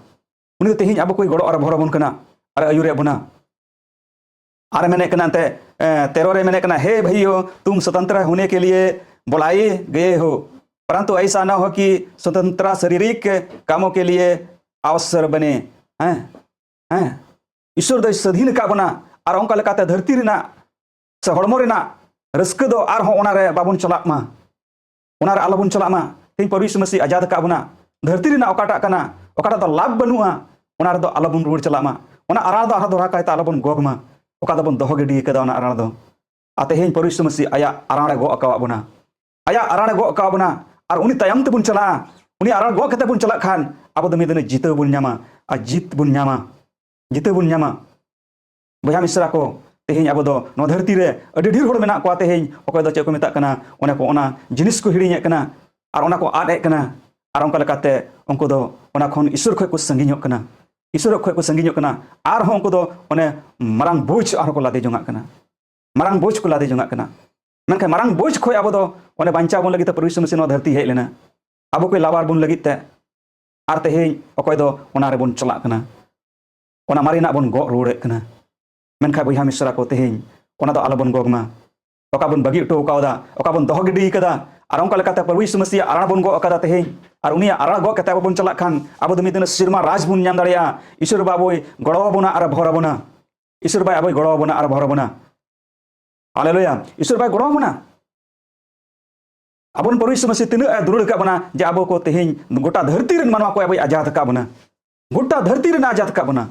ᱩᱱᱤ ᱫᱚ ᱛᱮᱦᱮᱧ ᱟᱵᱚ ᱠᱚᱭ ᱜᱚᱲᱚ ᱟᱨ ᱵᱷᱚᱨ ᱟᱵᱚᱱ ᱠᱟᱱᱟ ᱟᱨ ᱟᱹᱭᱩᱨᱮᱫ ᱵᱚᱱᱟ᱾ ᱟᱨ ᱢᱮᱱᱮᱫ ᱠᱟᱱᱟ ᱮᱱᱛᱮ, ᱮ, ᱛᱮᱨᱚ ᱨᱮ ᱢᱮᱱᱮᱫ ᱠᱟᱱᱟ, "हे भाइयों, तुम स्वतंत्र होने के लिए बुलाए गए हो, परंतु ऐसा न हो कि स्वतंत्रता शारीरिक कामों के लिए अवसर बने।" ᱦᱮᱸ, ᱦᱮᱸ, ᱤᱥᱥᱚᱨ ᱫᱚᱭ ᱥᱟᱹᱫᱷᱤᱱ ᱟᱠᱟᱫ ᱵᱚᱱᱟ᱾ ᱟᱨ ᱚᱱᱠᱟ ᱞᱮᱠᱟᱛᱮ ᱫᱷᱟᱹᱨᱛᱤ ᱨᱮᱱᱟᱜ ᱥᱮ ᱦᱚᱲᱢᱚ ᱨᱮᱱᱟᱜ ᱨᱟᱹᱥᱠᱟᱹ ᱫᱚ ᱟᱨᱦᱚᱸ ᱚᱱᱟᱨᱮ ᱵᱟᱵᱚᱱ ᱪᱟᱞᱟᱜ ᱢᱟ, ᱚᱱᱟᱨᱮ ᱟᱞᱚᱵᱚᱱ ᱪᱟᱞᱟᱜ ᱢᱟ᱾ ᱛᱮᱦᱮᱧ ᱯᱨᱚᱵᱷᱩ ᱭᱤᱥᱩ ᱢᱟᱹᱥᱤ ᱟᱡᱟᱫ ᱟᱠᱟᱫ ᱵᱚᱱᱟ᱾ ᱫᱷᱟᱹᱨᱛᱤ ᱨᱮᱱᱟᱜ ᱚᱠᱟᱴᱟᱜ ᱠᱟᱱᱟ, ᱚᱠᱟᱴᱟᱜ ᱫᱚ ᱞᱟᱵᱷ ᱵᱟᱹᱱᱩᱜᱼᱟ, ᱚᱱᱟ ᱨᱮᱫᱚ ᱟᱞᱚᱵᱚᱱ ᱨᱩᱣᱟᱹᱲ ᱪᱟᱞᱟᱜ ᱢᱟ᱾ ᱚᱱᱟ ᱟᱨᱟᱲ ᱫᱚ ᱟᱨᱦᱚᱸ ᱫᱚᱦᱲᱟ ᱠᱟᱭᱛᱮ ᱟᱞᱚᱵᱚᱱ ᱜᱚᱜᱽ ᱢᱟ᱾ ᱚᱠᱟ ᱫᱚᱵᱚᱱ ᱫᱚᱦᱚ ᱜᱤᱰᱤ ᱠᱟᱫᱟ ᱚᱱᱟ ᱟᱨᱟᱲ ᱫᱚ᱾ ᱟᱨ ᱛᱮᱦᱮᱧ ᱯᱟᱹᱨᱩᱭ ᱥᱩᱢᱟᱹᱥᱤ ᱟᱭᱟᱜ ᱟᱨᱟᱲ ᱮ ᱜᱚᱜ ᱟᱠᱟᱣᱟᱫ ᱵᱚᱱᱟ, ᱟᱭᱟᱜ ᱟᱨᱟᱲ ᱮ ᱜᱚᱜ ᱟᱠᱟᱣᱟᱫ ᱵᱚᱱᱟ, ᱟᱨ ᱩᱱᱤ ᱛᱟᱭᱚᱢ ᱛᱮᱵᱚᱱ ᱪᱟᱞᱟᱜᱼᱟ, ᱩᱱᱤ ᱟᱨᱟᱲ ᱜᱚᱜ ᱠᱟᱛᱮ ᱵᱚᱱ ᱪᱟᱞᱟᱜ ᱠᱷᱟᱱ ᱟᱵᱚ ᱫᱚ ᱢᱤᱫ ᱫᱤᱱ ᱡᱤᱛᱟᱹᱣ ᱵᱚᱱ ᱧᱟᱢᱟ, ᱟᱨ ᱡᱤᱛ ᱵᱚᱱ ᱧᱟᱢᱟ, ᱡᱤᱛᱟᱹᱣ ᱵᱚᱱ ᱧᱟᱢᱟ᱾ ᱵᱚᱭᱦᱟ ᱢᱤᱥᱨᱟ ᱠᱚ, ᱛᱮᱦᱮᱧ ᱟᱵᱚ ᱫᱚ ᱱᱚᱣᱟ ᱫᱷᱟᱹᱨᱛᱤ ᱨᱮ ᱟᱹᱰᱤ ᱰᱷᱮᱨ ᱦᱚᱲ ᱢᱮᱱᱟᱜ ᱠᱚᱣᱟ, ᱛᱮᱦᱮᱧ ᱚᱠᱚᱭ ᱫᱚ ᱪᱮᱫ ᱠᱚ ᱢᱮᱛᱟᱜ ᱠᱟᱱᱟ, ᱚᱱᱟ ᱠᱚ, ᱚᱱᱟ ᱡᱤᱱᱤᱥ ᱠᱚ ᱦᱤᱲᱤᱧᱮᱫ ᱠᱟᱱᱟ, ᱟᱨ ᱚᱱᱟ ᱠᱚ ᱟᱫ ᱮᱫ ᱠᱟᱱᱟ, ᱟᱨ ᱚᱱᱠᱟ ᱞᱮᱠᱟᱛᱮ ᱩᱱᱠᱩ ᱫᱚ ᱚᱱᱟ ᱠᱷᱚᱱ ᱤᱥᱚᱨ ᱠᱷᱚᱱ ᱠᱚ ᱥᱟᱺᱜᱤᱧᱚᱜ ᱠᱟᱱᱟ, ᱤᱥᱚᱨ ᱠᱷᱚᱱ ᱠᱚ ᱥᱟᱺᱜᱤᱧᱚᱜ ᱠᱟᱱᱟ, ᱟᱨᱦᱚᱸ ᱩᱱᱠᱩ ᱫᱚ ᱚᱱᱮ ᱢᱟᱨᱟᱝ ᱵᱳᱡᱽ ᱟᱨᱦᱚᱸ ᱠᱚ ᱞᱟᱫᱮ ᱡᱚᱝᱟᱜ ᱠᱟᱱᱟ, ᱢᱟᱨᱟᱝ ᱵᱳᱡᱽ ᱠᱚ ᱞᱟᱫᱮ ᱡᱚᱝᱟᱜ ᱠᱟᱱᱟ᱾ ᱢᱮᱱᱠᱷᱟᱱ ᱢᱟᱨᱟᱝ ᱵᱳᱡᱽ ᱠᱷᱚᱱ ᱟᱵᱚ ᱫᱚ ᱚᱱᱮ ᱵᱟᱧᱪᱟᱣ ᱵᱚᱱ ᱞᱟᱹᱜᱤᱫ ᱛᱮ ᱯᱟᱹᱨᱩᱭ ᱥᱩᱢᱟᱹᱥᱤ ᱱᱚᱣᱟ ᱫᱷᱟᱹᱨᱛᱤ ᱦᱮᱡ ᱞᱮᱱᱟ, ᱟᱵᱚ ᱠᱚᱭ ᱞᱟᱵᱟᱨ ᱵᱚᱱ ᱞᱟᱹᱜᱤᱫ ᱛᱮ᱾ ᱟᱨ ᱛᱮᱦᱮᱧ ᱚᱠᱚᱭ ᱫᱚ ᱚᱱᱟ ᱨᱮᱵᱚᱱ ᱪᱟᱞᱟᱜ ᱠᱟᱱᱟ, ᱚᱱᱟ ᱢᱟᱨᱮᱱᱟᱜ ᱵᱚᱱ ᱜᱚᱜ ᱨᱩᱣᱟᱹᱲᱮᱫ ᱠᱟᱱᱟ᱾ ᱢᱮᱱᱠᱷᱟᱱ ᱵᱚᱭᱦᱟ ᱢᱤᱥᱨᱟ ᱠᱚ, ᱛᱮᱦᱮᱧ ᱚᱱᱟ ᱫᱚ ᱟᱞᱚᱵᱚᱱ ᱜᱚᱜᱽ ᱢᱟ᱾ ᱚᱠᱟ ᱵᱚᱱ ᱵᱟᱹᱜᱤ ᱦᱚᱴᱚ ᱠᱟᱣᱫᱟ, ᱚᱠᱟ ᱵᱚᱱ ᱫᱚᱦᱚ ᱜᱤᱰᱤ ᱠᱟᱫᱟ, ᱟᱨ ᱚᱱᱠᱟ ᱞᱮᱠᱟᱛᱮ ᱯᱟᱹᱨᱩᱭ ᱥᱩᱢᱟᱹᱥᱤᱭᱟᱜ ᱟᱨᱟᱲ ᱵᱚᱱ ᱜᱚᱜ ᱟᱠᱟᱫᱟ ᱛᱮᱦᱮᱧ, ᱟᱨ ᱩᱱᱤᱭᱟᱜ ᱟᱨᱟᱲ ᱜᱚᱜ ᱠᱟᱛᱮ ᱟᱵᱚ ᱵᱚᱱ ᱪᱟᱞᱟᱜ ᱠᱷᱟᱱ, ᱟᱵᱚ ᱫᱚ ᱢᱤᱫ ᱫᱤᱱ ᱥᱮᱨᱢᱟ ᱨᱟᱡᱽ ᱵᱚᱱ ᱧᱟᱢ ᱫᱟᱲᱮᱭᱟᱜᱼᱟ᱾ ᱤᱥᱚᱨ ᱵᱟᱵᱟ ᱟᱵᱚᱭ ᱜᱚᱲᱚ ᱟᱵᱚᱱᱟ ᱟᱨ ᱵᱷᱚᱨ ᱟᱵᱚᱱᱟ᱾ ᱤᱥᱚᱨ ᱵᱟᱵᱟ ᱟᱵᱚᱭ ᱜᱚᱲᱚ ᱟᱵᱚᱱᱟ ᱟᱨ ᱵᱷᱚᱨ ᱟᱵᱚᱱᱟ᱾ ᱦᱟᱞᱮᱞᱩᱭᱟ! ᱤᱥᱚᱨ ᱵᱟᱵᱟᱭ ᱜᱚᱲᱚ ᱟᱵᱚᱱᱟ᱾ ᱟᱵᱚᱨᱮᱱ ᱯᱟᱹᱨᱩᱭ ᱥᱩᱢᱟᱹᱥᱤ ᱛᱤᱱᱟᱹᱜ ᱮ ᱫᱩᱞᱟᱹᱲ ᱟᱠᱟᱫ ᱵᱚᱱᱟ, ᱡᱮ ᱟᱵᱚ ᱠᱚ ᱛᱮᱦᱮᱧ ᱜᱚᱴᱟ ᱫᱷᱟᱹᱨᱛᱤ ᱨᱮᱱ ᱢᱟᱱᱣᱟ ᱠᱚ ᱟᱵᱚᱭ ᱟᱡᱟᱫ ᱟᱠᱟᱫ ᱵᱚᱱᱟ᱾ ᱜᱚᱴᱟ ᱫᱷᱟᱹᱨᱛᱤ ᱨᱮᱱ ᱟᱡᱟᱫ ᱟᱠᱟᱫ ᱵᱚᱱᱟ᱾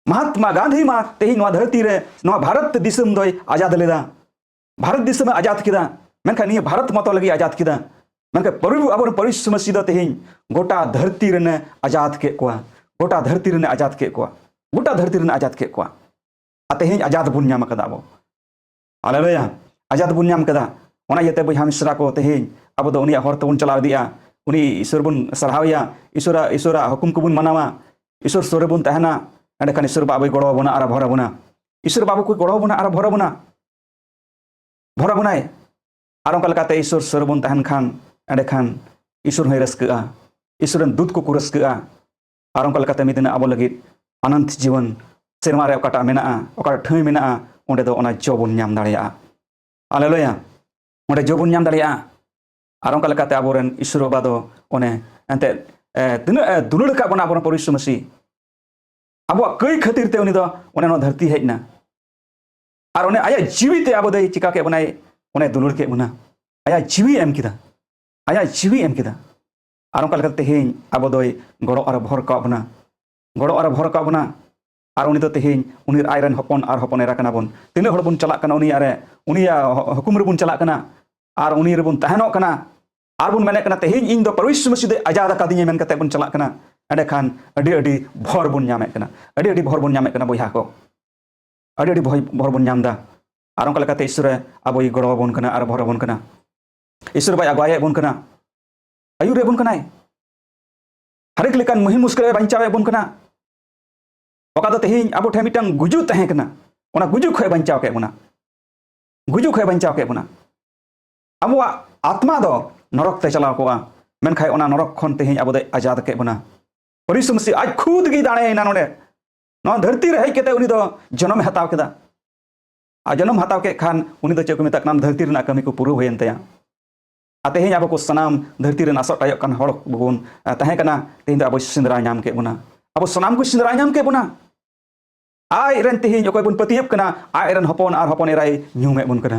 ᱢᱟᱦᱟᱛᱢᱟ ᱜᱟᱱᱫᱷᱤ ᱢᱟ ᱛᱮᱦᱮᱧ ᱱᱚᱣᱟ ᱫᱷᱟᱹᱨᱛᱤ ᱨᱮ, ᱱᱚᱣᱟ ᱵᱷᱟᱨᱚᱛ ᱫᱤᱥᱚᱢ ᱫᱚᱭ ᱟᱡᱟᱫ ᱞᱮᱫᱟ᱾ ᱵᱷᱟᱨᱚᱛ ᱫᱤᱥᱚᱢ ᱮ ᱟᱡᱟᱫ ᱠᱮᱫᱟ᱾ ᱢᱮᱱᱠᱷᱟᱱ ᱱᱤᱭᱟᱹ ᱵᱷᱟᱨᱚᱛ ᱢᱚᱛᱚ ᱞᱟᱹᱜᱤᱫ ᱟᱡᱟᱫ ᱠᱮᱫᱟ᱾ ᱢᱮᱱᱠᱷᱟᱱ ᱯᱟᱹᱨᱩ-, ᱟᱵᱚᱨᱮᱱ ᱯᱟᱹᱨᱩᱭ ᱥᱩᱢᱟᱹᱥᱤ ᱫᱚ ᱛᱮᱦᱮᱧ ᱜᱚᱴᱟ ᱫᱷᱟᱹᱨᱛᱤ ᱨᱮᱱᱮ ᱟᱡᱟᱫ ᱠᱮᱫ ᱠᱚᱣᱟ᱾ ᱜᱚᱴᱟ ᱫᱷᱟᱹᱨᱛᱤ ᱨᱮᱱᱮ ᱟᱡᱟᱫ ᱠᱮᱫ ᱠᱚᱣᱟ᱾ ᱜᱚᱴᱟ ᱫᱷᱟᱹᱨᱛᱤ ᱨᱮᱱᱮ ᱟᱡᱟᱫ ᱠᱮᱫ ᱠᱚᱣᱟ᱾ ᱟᱨ ᱛᱮᱦᱮᱧ ᱟᱡᱟᱫ ᱵᱚᱱ ᱧᱟᱢ ᱟᱠᱟᱫᱟ ᱟᱵᱚ᱾ ᱦᱟᱞᱮᱞᱩᱭᱟ! ᱟᱡᱟᱫ ᱵᱚᱱ ᱧᱟᱢ ᱠᱟᱫᱟ᱾ ᱚᱱᱟ ᱤᱭᱟᱹᱛᱮ ᱵᱚᱭᱦᱟ ᱢᱤᱥᱨᱟ ᱠᱚ, ᱛᱮᱦᱮᱧ ᱟᱵᱚ ᱫᱚ ᱩᱱᱤᱭᱟᱜ ᱦᱚᱨ ᱛᱮᱵᱚᱱ ᱪᱟᱞᱟᱣ ᱤᱫᱤᱜᱼᱟ᱾ ᱩᱱᱤ ᱤᱥᱚᱨ ᱵᱚᱱ ᱥᱟᱨᱦᱟᱣᱮᱭᱟ, ᱤᱥᱚᱨᱟᱜ, ᱤᱥᱚᱨᱟᱜ ᱦᱩᱠᱩᱢ ᱠᱚᱵᱚᱱ ᱢᱟᱱᱟᱣᱟ, ᱤᱥᱚᱨ ᱥᱩᱨ ᱨᱮᱵᱚᱱ ᱛᱟᱦᱮᱱᱟ᱾ ᱮᱸᱰᱮᱠᱷᱟᱱ ᱤᱥᱚᱨ ᱵᱟᱵᱟ ᱟᱵᱚᱭ ᱜᱚᱲᱚ ᱟᱵᱚᱱᱟ ᱟᱨ ᱵᱷᱚᱨ ᱟᱵᱚᱱᱟ᱾ ᱤᱥᱚᱨ ᱵᱟᱵᱟ ᱠᱚᱭ ᱜᱚᱲᱚ ᱟᱵᱚᱱᱟ ᱟᱨ ᱵᱷᱚᱨ ᱟᱵᱚᱱᱟ᱾ ᱵᱷᱚᱨ ᱟᱵᱚᱱᱟᱭ᱾ ᱟᱨ ᱚᱱᱠᱟ ᱞᱮᱠᱟᱛᱮ ᱤᱥᱚᱨ ᱥᱩᱨ ᱨᱮᱵᱚᱱ ᱛᱟᱦᱮᱱ ᱠᱷᱟᱱ, ᱮᱸᱰᱮᱠᱷᱟᱱ ᱤᱥᱚᱨ ᱦᱚᱸᱭ ᱨᱟᱹᱥᱠᱟᱹᱜᱼᱟ, ᱤᱥᱚᱨ ᱨᱮᱱ ᱫᱩᱛ ᱠᱚᱠᱚ ᱨᱟᱹᱥᱠᱟᱹᱜᱼᱟ᱾ ᱟᱨ ᱚᱱᱠᱟ ᱞᱮᱠᱟᱛᱮ ᱢᱤᱫ ᱫᱤᱱ ᱟᱵᱚ ᱞᱟᱹᱜᱤᱫ ᱚᱱᱚᱱᱛ ᱡᱤᱵᱚᱱ, ᱥᱮᱨᱢᱟ ᱨᱮ ᱚᱠᱟᱴᱟᱜ ᱢᱮᱱᱟᱜᱼᱟ, ᱚᱠᱟᱴᱟᱜ ᱴᱷᱟᱹᱭ ᱢᱮᱱᱟᱜᱼᱟ, ᱚᱸᱰᱮ ᱫᱚ ᱚᱱᱟ ᱡᱚ ᱵᱚᱱ ᱧᱟᱢ ᱫᱟᱲᱮᱭᱟᱜᱼᱟ᱾ ᱦᱟᱞᱮᱞᱩᱭᱟ! ᱚᱸᱰᱮ ᱡᱚ ᱵᱚᱱ ᱧᱟᱢ ᱫᱟᱲᱮᱭᱟᱜᱼᱟ᱾ ᱟᱨ ᱚᱱᱠᱟ ᱞᱮᱠᱟᱛᱮ ᱟᱵᱚᱨᱮᱱ ᱤᱥᱚᱨ ᱵᱟᱵᱟ ᱫᱚ ᱚᱱᱮ ᱮᱱᱛᱮᱫ, ᱮ, ᱛᱤᱱᱟᱹᱜ ᱮ ᱫᱩᱞᱟᱹᱲ ᱟᱠᱟᱫ ᱵᱚᱱᱟ ᱟᱵᱚᱨᱮᱱ ᱯᱟᱹᱨᱩᱥ ᱢᱟᱹᱥᱤ᱾ ᱟᱵᱚᱣᱟᱜ ᱠᱟᱹᱭ ᱠᱷᱟᱹᱛᱤᱨ ᱛᱮ ᱩᱱᱤ ᱫᱚ ᱚᱱᱮ ᱱᱚᱣᱟ ᱫᱷᱟᱹᱨᱛᱤ ᱦᱮᱡ ᱮᱱᱟ᱾ ᱟᱨ ᱚᱱᱮ ᱟᱭᱟᱜ ᱡᱤᱣᱤ ᱛᱮ ᱟᱵᱚ ᱫᱚᱭ ᱪᱤᱠᱟ ᱠᱮᱫ ᱵᱚᱱᱟᱭ, ᱚᱱᱮ ᱫᱩᱞᱟᱹᱲ ᱠᱮᱫ ᱵᱚᱱᱟ᱾ ᱟᱭᱟᱜ ᱡᱤᱣᱤ ᱮᱢ ᱠᱮᱫᱟ᱾ ᱟᱭᱟᱜ ᱡᱤᱣᱤ ᱮᱢ ᱠᱮᱫᱟ᱾ ᱟᱨ ᱚᱱᱠᱟ ᱞᱮᱠᱟᱛᱮ ᱛᱮᱦᱮᱧ ᱟᱵᱚ ᱫᱚᱭ ᱜᱚᱲᱚ ᱟᱨ ᱵᱷᱚᱨ ᱠᱟᱜ ᱵᱚᱱᱟ, ᱜᱚᱲᱚ ᱟᱨ ᱵᱷᱚᱨ ᱠᱟᱜ ᱵᱚᱱᱟ᱾ ᱟᱨ ᱩᱱᱤ ᱫᱚ ᱛᱮᱦᱮᱧ ᱩᱱᱤ ᱟᱡ ᱨᱮᱱ ᱦᱚᱯᱚᱱ ᱟᱨ ᱦᱚᱯᱚᱱ ᱮᱨᱟ ᱠᱟᱱᱟ ᱵᱚᱱ᱾ ᱛᱤᱱᱟᱹᱜ ᱦᱚᱲ ᱵᱚᱱ ᱪᱟᱞᱟᱜ ᱠᱟᱱᱟ ᱩᱱᱤᱭᱟᱜ ᱨᱮ, ᱩᱱᱤᱭᱟᱜ ᱦᱚ-, ᱦᱩᱠᱩᱢ ᱨᱮᱵᱚᱱ ᱪᱟᱞᱟᱜ ᱠᱟᱱᱟ, ᱟᱨ ᱩᱱᱤ ᱨᱮᱵᱚᱱ ᱛᱟᱦᱮᱱᱚᱜ ᱠᱟᱱᱟ, ᱟᱨ ᱵᱚᱱ ᱢᱮᱱᱮᱫ ᱠᱟᱱᱟ, "ᱛᱮᱦᱮᱧ ᱤᱧ ᱫᱚ ᱯᱨᱚᱵᱷᱩ ᱭᱤᱥᱩ ᱢᱟᱹᱥᱤ ᱫᱚᱭ ᱟᱡᱟᱫ ᱟᱠᱟᱫᱤᱧᱟ" ᱢᱮᱱ ᱠᱟᱛᱮ ᱵᱚᱱ ᱪᱟᱞᱟᱜ ᱠᱟᱱᱟ, ᱮᱸᱰᱮᱠᱷᱟᱱ ᱟᱹᱰᱤ ᱟᱹᱰᱤ ᱵᱷᱚᱨ ᱵᱚᱱ ᱧᱟᱢᱮᱫ ᱠᱟᱱᱟ, ᱟᱹᱰᱤ ᱟᱹᱰᱤ ᱵᱷᱚᱨ ᱵᱚᱱ ᱧᱟᱢᱮᱫ ᱠᱟᱱᱟ ᱵᱚᱭᱦᱟ ᱠᱚ, ᱟᱹᱰᱤ ᱟᱹᱰᱤ ᱵᱷᱚᱭ-, ᱵᱷᱚᱨ ᱵᱚᱱ ᱧᱟᱢ ᱮᱫᱟ᱾ ᱟᱨ ᱚᱱᱠᱟ ᱞᱮᱠᱟᱛᱮ ᱤᱥᱚᱨᱮ ᱟᱵᱚᱭ ᱜᱚᱲᱚ ᱟᱵᱚᱱ ᱠᱟᱱᱟ ᱟᱨ ᱵᱷᱚᱨ ᱟᱵᱚᱱ ᱠᱟᱱᱟ᱾ ᱤᱥᱚᱨ ᱵᱟᱭ ᱟᱜᱩᱣᱟᱭᱮᱫ ᱵᱚᱱ ᱠᱟᱱᱟ, ᱟᱹᱭᱩᱨ ᱮᱫ ᱵᱚᱱ ᱠᱟᱱᱟᱭ, ᱦᱟᱨᱮᱠ ᱞᱮᱠᱟᱱ ᱢᱩᱦᱤᱢ ᱢᱩᱥᱠᱤᱞ ᱨᱮ ᱵᱟᱧᱪᱟᱣᱮᱫ ᱵᱚᱱ ᱠᱟᱱᱟ᱾ ᱚᱠᱟ ᱫᱚ ᱛᱮᱦᱮᱧ ᱟᱵᱚ ᱴᱷᱮᱱ ᱢᱤᱫᱴᱟᱝ ᱜᱩᱡᱩᱜ ᱛᱟᱦᱮᱸ ᱠᱟᱱᱟ, ᱚᱱᱟ ᱜᱩᱡᱩᱜ ᱠᱷᱚᱱ ᱵᱟᱧᱪᱟᱣ ᱠᱮᱫ ᱵᱚᱱᱟ, ᱜᱩᱡᱩᱜ ᱠᱷᱚᱱ ᱵᱟᱧᱪᱟᱣ ᱠᱮᱫ ᱵᱚᱱᱟ᱾ ᱟᱵᱚᱣᱟᱜ ᱟᱛᱢᱟ ᱫᱚ ᱱᱚᱨᱚᱠ ᱛᱮ ᱪᱟᱞᱟᱣ ᱠᱚᱜᱼᱟ, ᱢᱮᱱᱠᱷᱟᱱ ᱚᱱᱟ ᱱᱚᱨᱚᱠ ᱠᱷᱚᱱ ᱛᱮᱦᱮᱧ ᱟᱵᱚ ᱫᱚᱭ ᱟᱡᱟᱫ ᱠᱮᱫ ᱵᱚᱱᱟ᱾ ᱯᱟᱹᱨᱤᱥ ᱢᱟᱹᱥᱤ ᱟᱡ ᱠᱷᱩᱫ ᱜᱮ ᱫᱟᱲᱮᱭᱮᱱᱟ ᱱᱚᱰᱮ, ᱱᱚᱣᱟ ᱫᱷᱟᱹᱨᱛᱤ ᱨᱮ ᱦᱮᱡ ᱠᱟᱛᱮ ᱩᱱᱤ ᱫᱚ ᱡᱚᱱᱚᱢᱮ ᱦᱟᱛᱟᱣ ᱠᱮᱫᱟ᱾ ᱟᱨ ᱡᱚᱱᱚᱢ ᱦᱟᱛᱟᱣ ᱠᱮᱫ ᱠᱷᱟᱱ ᱩᱱᱤ ᱫᱚ ᱪᱮᱫ ᱠᱚ ᱢᱮᱛᱟᱜ ᱠᱟᱱᱟ, ᱫᱷᱟᱹᱨᱛᱤ ᱨᱮᱱᱟᱜ ᱠᱟᱹᱢᱤ ᱠᱚ ᱯᱩᱨᱟᱹᱣ ᱦᱩᱭᱮᱱ ᱛᱟᱭᱟ᱾ ᱟᱨ ᱛᱮᱦᱮᱧ ᱟᱵᱚ ᱠᱚ ᱥᱟᱱᱟᱢ ᱫᱷᱟᱹᱨᱛᱤ ᱨᱮᱱ ᱟᱥᱚᱜ ᱴᱟᱭᱚᱜ ᱠᱟᱱ ᱦᱚᱲ ᱵᱚᱱ, ᱟ, ᱛᱟᱦᱮᱸ ᱠᱟᱱᱟ, ᱛᱮᱦᱮᱧ ᱫᱚ ᱟᱵᱚ ᱥᱮᱸᱫᱽᱨᱟ ᱧᱟᱢ ᱠᱮᱫ ᱵᱚᱱᱟ᱾ ᱟᱵᱚ ᱥᱟᱱᱟᱢ ᱠᱚ ᱥᱮᱸᱫᱽᱨᱟ ᱧᱟᱢ ᱠᱮᱫ ᱵᱚᱱᱟ᱾ ᱟᱡ ᱨᱮᱱ ᱛᱮᱦᱮᱧ ᱚᱠᱚᱭ ᱵᱚᱱ ᱯᱟᱹᱛᱭᱟᱹᱵ ᱠᱟᱱᱟ, ᱟᱡ ᱨᱮᱱ ᱦᱚᱯᱚᱱ ᱟᱨ ᱦᱚᱯᱚᱱ ᱮᱨᱟᱭ ᱧᱩᱢᱮᱫ ᱵᱚᱱ ᱠᱟᱱᱟ,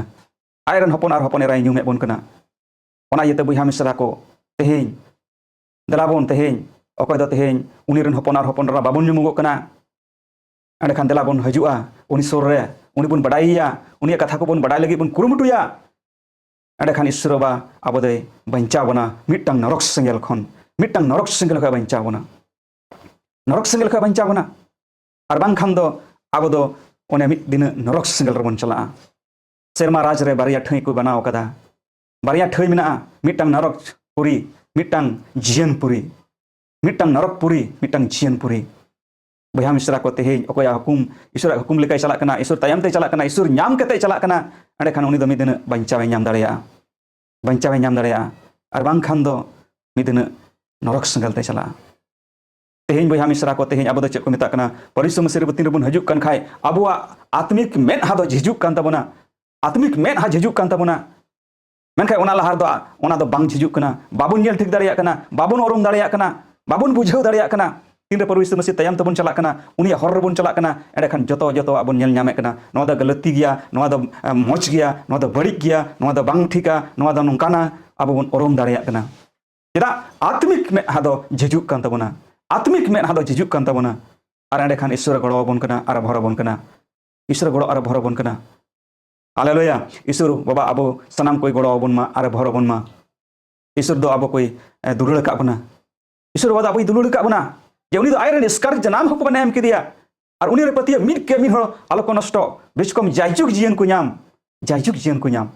ᱟᱡ ᱨᱮᱱ ᱦᱚᱯᱚᱱ ᱟᱨ ᱦᱚᱯᱚᱱ ᱮᱨᱟᱭ ᱧᱩᱢᱮᱫ ᱵᱚᱱ ᱠᱟᱱᱟ᱾ ᱚᱱᱟ ᱤᱭᱟᱹᱛᱮ ᱵᱚᱭᱦᱟ ᱢᱤᱥᱨᱟ ᱠᱚ, ᱛᱮᱦᱮᱧ ᱫᱮᱞᱟ ᱵᱚᱱ, ᱛᱮᱦᱮᱧ ᱚᱠᱚᱭ ᱫᱚ ᱛᱮᱦᱮᱧ ᱩᱱᱤ ᱨᱮᱱ ᱦᱚᱯᱚᱱ ᱟᱨ ᱦᱚᱯᱚᱱ ᱮᱨᱟ ᱵᱟᱵᱚᱱ ᱧᱩᱢᱚᱜᱚᱜ ᱠᱟᱱᱟ, ᱮᱸᱰᱮᱠᱷᱟᱱ ᱫᱮᱞᱟ ᱵᱚᱱ ᱦᱤᱡᱩᱜᱼᱟ ᱩᱱᱤ ᱥᱩᱨ ᱨᱮ, ᱩᱱᱤ ᱵᱚᱱ ᱵᱟᱰᱟᱭᱮᱭᱟ, ᱩᱱᱤᱭᱟᱜ ᱠᱟᱛᱷᱟ ᱠᱚᱵᱚᱱ ᱵᱟᱰᱟᱭ ᱞᱟᱹᱜᱤᱫ ᱵᱚᱱ ᱠᱩᱨᱩᱢᱩᱴᱩᱭᱟ᱾ ᱮᱸᱰᱮᱠᱷᱟᱱ ᱤᱥᱚᱨ ᱵᱟᱵᱟ ᱟᱵᱚ ᱫᱚᱭ ᱵᱟᱧᱪᱟᱣ ᱵᱚᱱᱟ ᱢᱤᱫᱴᱟᱝ ᱱᱚᱨᱚᱠ ᱥᱮᱸᱜᱮᱞ ᱠᱷᱚᱱ, ᱢᱤᱫᱴᱟᱝ ᱱᱚᱨᱚᱠ ᱥᱮᱸᱜᱮᱞ ᱠᱷᱚᱱ ᱵᱟᱧᱪᱟᱣ ᱵᱚᱱᱟ, ᱱᱚᱨᱚᱠ ᱥᱮᱸᱜᱮᱞ ᱠᱷᱚᱱ ᱵᱟᱧᱪᱟᱣ ᱵᱚᱱᱟ᱾ ᱟᱨ ᱵᱟᱝᱠᱷᱟᱱ ᱫᱚ ᱟᱵᱚ ᱫᱚ ᱚᱱᱮ ᱢᱤᱫ ᱫᱤᱱ ᱱᱚᱨᱚᱠ ᱥᱮᱸᱜᱮᱞ ᱨᱮᱵᱚᱱ ᱪᱟᱞᱟᱜᱼᱟ᱾ ᱥᱮᱨᱢᱟ ᱨᱟᱡᱽ ᱨᱮ ᱵᱟᱨᱭᱟ ᱴᱷᱟᱹᱭ ᱠᱚ ᱵᱮᱱᱟᱣ ᱠᱟᱫᱟ, ᱵᱟᱨᱭᱟ ᱴᱷᱟᱹᱭ ᱢᱮᱱᱟᱜᱼᱟ, ᱢᱤᱫᱴᱟᱝ ᱱᱚᱨᱚᱠ ᱯᱩᱨᱤ, ᱢᱤᱫᱴᱟᱝ ᱡᱤᱭᱚᱱ ᱯᱩᱨᱤ, ᱢᱤᱫᱴᱟᱝ ᱱᱚᱨᱚᱠ ᱯᱩᱨᱤ, ᱢᱤᱫᱴᱟᱝ ᱡᱤᱭᱚᱱ ᱯᱩᱨᱤ᱾ ᱵᱚᱭᱦᱟ ᱢᱤᱥᱨᱟ ᱠᱚ, ᱛᱮᱦᱮᱧ ᱚᱠᱚᱭᱟᱜ ᱦᱩᱠᱩᱢ, ᱤᱥᱚᱨᱟᱜ ᱦᱩᱠᱩᱢ ᱞᱮᱠᱟᱭ ᱪᱟᱞᱟᱜ ᱠᱟᱱᱟ, ᱤᱥᱚᱨ ᱛᱟᱭᱚᱢ ᱛᱮᱭ ᱪᱟᱞᱟᱜ ᱠᱟᱱᱟ, ᱤᱥᱚᱨ ᱧᱟᱢ ᱠᱟᱛᱮᱭ ᱪᱟᱞᱟᱜ ᱠᱟᱱᱟ, ᱮᱸᱰᱮᱠᱷᱟᱱ ᱩᱱᱤ ᱫᱚ ᱢᱤᱫ ᱫᱤᱱ ᱵᱟᱧᱪᱟᱣᱮ ᱧᱟᱢ ᱫᱟᱲᱮᱭᱟᱜᱼᱟ, ᱵᱟᱧᱪᱟᱣᱮ ᱧᱟᱢ ᱫᱟᱲᱮᱭᱟᱜᱼᱟ᱾ ᱟᱨ ᱵᱟᱝᱠᱷᱟᱱ ᱫᱚ ᱢᱤᱫ ᱫᱤᱱ ᱱᱚᱨᱚᱠ ᱥᱮᱸᱜᱮᱞ ᱛᱮᱭ ᱪᱟᱞᱟᱜᱼᱟ᱾ ᱛᱮᱦᱮᱧ ᱵᱚᱭᱦᱟ ᱢᱤᱥᱨᱟ ᱠᱚ, ᱛᱮᱦᱮᱧ ᱟᱵᱚ ᱫᱚ ᱪᱮᱫ ᱠᱚ ᱢᱮᱛᱟᱜ ᱠᱟᱱᱟ? ᱯᱟᱹᱨᱤᱥ ᱥᱚᱢᱚᱥᱥᱟ ᱨᱮ ᱛᱤᱱ ᱨᱮᱵᱚᱱ ᱦᱤᱡᱩᱜ ᱠᱟᱱ ᱠᱷᱟᱡ, ᱟᱵᱚᱣᱟᱜ ᱟᱛᱢᱤᱠ ᱢᱮᱫᱦᱟ ᱫᱚ ᱡᱷᱤᱡᱩᱜ ᱠᱟᱱ ᱛᱟᱵᱚᱱᱟ, ᱟᱛᱢᱤᱠ ᱢᱮᱫᱦᱟ ᱡᱷᱤᱡᱩᱜ ᱠᱟᱱ ᱛᱟᱵᱚᱱᱟ᱾ ᱢᱮᱱᱠᱷᱟᱱ ᱚᱱᱟ ᱞᱟᱦᱟ ᱨᱮᱫᱚ ᱚᱱᱟ ᱫᱚ ᱵᱟᱝ ᱡᱷᱤᱡᱩᱜ ᱠᱟᱱᱟ, ᱵᱟᱵᱚᱱ ᱧᱮᱞ ᱴᱷᱤᱠ ᱫᱟᱲᱮᱭᱟᱜ ᱠᱟᱱᱟ, ᱵᱟᱵᱚᱱ ᱩᱨᱩᱢ ᱫᱟᱲᱮᱭᱟᱜ ᱠᱟᱱᱟ, ᱵᱟᱵᱚᱱ ᱵᱩᱡᱷᱟᱹᱣ ᱫᱟᱲᱮᱭᱟᱜ ᱠᱟᱱᱟ᱾ ᱛᱤᱱᱨᱮ ᱯᱟᱹᱨᱤᱥ ᱢᱟᱹᱥᱤ ᱛᱟᱭᱚᱢ ᱛᱮᱵᱚᱱ ᱪᱟᱞᱟᱜ ᱠᱟᱱᱟ, ᱩᱱᱤᱭᱟᱜ ᱦᱚᱨ ᱨᱮᱵᱚᱱ ᱪᱟᱞᱟᱜ ᱠᱟᱱᱟ, ᱮᱸᱰᱮᱠᱷᱟᱱ ᱡᱚᱛᱚ, ᱡᱚᱛᱚᱣᱟᱜ ᱵᱚᱱ ᱧᱮᱞ ᱧᱟᱢᱮᱫ ᱠᱟᱱᱟ᱾ ᱱᱚᱣᱟ ᱫᱚ ᱜᱟᱹᱞᱟᱹᱛᱤ ᱜᱮᱭᱟ, ᱱᱚᱣᱟ ᱫᱚ, ᱮ, ᱢᱚᱡᱽ ᱜᱮᱭᱟ, ᱱᱚᱣᱟ ᱫᱚ ᱵᱟᱹᱲᱤᱡ ᱜᱮᱭᱟ, ᱱᱚᱣᱟ ᱫᱚ ᱱᱚᱝᱠᱟᱱᱟ, ᱟᱵᱚ ᱵᱚᱱ ᱩᱨᱩᱢ ᱫᱟᱲᱮᱭᱟᱜ ᱠᱟᱱᱟ᱾ ᱪᱮᱫᱟᱜ? ᱟᱛᱢᱤᱠ ᱢᱮᱫᱦᱟ ᱫᱚ ᱡᱷᱤᱡᱩᱜ ᱠᱟᱱ ᱛᱟᱵᱚᱱᱟ᱾ ᱟᱛᱢᱤᱠ ᱢᱮᱫᱦᱟ ᱫᱚ ᱡᱷᱤᱡᱩᱜ ᱠᱟᱱ ᱛᱟᱵᱚᱱᱟ᱾ ᱟᱨ ᱮᱸᱰᱮᱠᱷᱟᱱ ᱤᱥᱚᱨᱮ ᱜᱚᱲᱚ ᱟᱵᱚᱱ ᱠᱟᱱᱟ, ᱟᱨᱮ ᱵᱷᱚᱨ ᱟᱵᱚᱱ ᱠᱟᱱᱟ᱾ ᱤᱥᱚᱨᱮ ᱜᱚᱲᱚ ᱟᱨᱮ ᱵᱷᱚᱨ ᱟᱵᱚᱱ ᱠᱟᱱᱟ᱾ ᱦᱟᱞᱮᱞᱩᱭᱟ᱾ ᱤᱥᱚᱨ ᱵᱟᱵᱟ ᱟᱵᱚ ᱥᱟᱱᱟᱢ ᱠᱚᱭ ᱜᱚᱲᱚ ᱟᱵᱚᱱ ᱢᱟ, ᱟᱨᱮ ᱵᱷᱚᱨ ᱟᱵᱚᱱ ᱢᱟ᱾ ᱤᱥᱚᱨ ᱫᱚ ᱟᱵᱚ ᱠᱚᱭ, ᱮ, ᱫᱩᱞᱟᱹᱲ ᱟᱠᱟᱫ ᱵᱚᱱᱟ᱾ ᱤᱥᱚᱨ ᱵᱟᱵᱟ ᱫᱚ ᱟᱵᱚᱭ ᱫᱩᱞᱟᱹᱲ ᱟᱠᱟᱫ ᱵᱚᱱᱟ᱾ ᱡᱮ ᱩᱱᱤ ᱫᱚ ᱟᱡᱨᱮᱱ ᱮᱥᱠᱟᱨ ᱡᱟᱱᱟᱢ ᱦᱚᱸ ᱵᱟᱭ ᱮᱢ ᱠᱮᱫᱮᱭᱟ᱾ ᱟᱨ ᱩᱱᱤ ᱨᱮ ᱯᱟᱹᱛᱭᱟᱹᱣ ᱢᱤᱫ ᱠᱮ ᱢᱤᱫ ᱦᱚᱲ ᱟᱞᱚ ᱠᱚ ᱱᱚᱥᱴᱚ, ᱵᱮᱥ ᱠᱚᱢ ᱡᱟᱭᱡᱩᱜᱽ ᱡᱤᱭᱚᱱ ᱠᱚ ᱧᱟᱢ, ᱡᱟᱭᱡᱩᱜᱽ ᱡᱤᱭᱚᱱ ᱠᱚ ᱧᱟᱢ᱾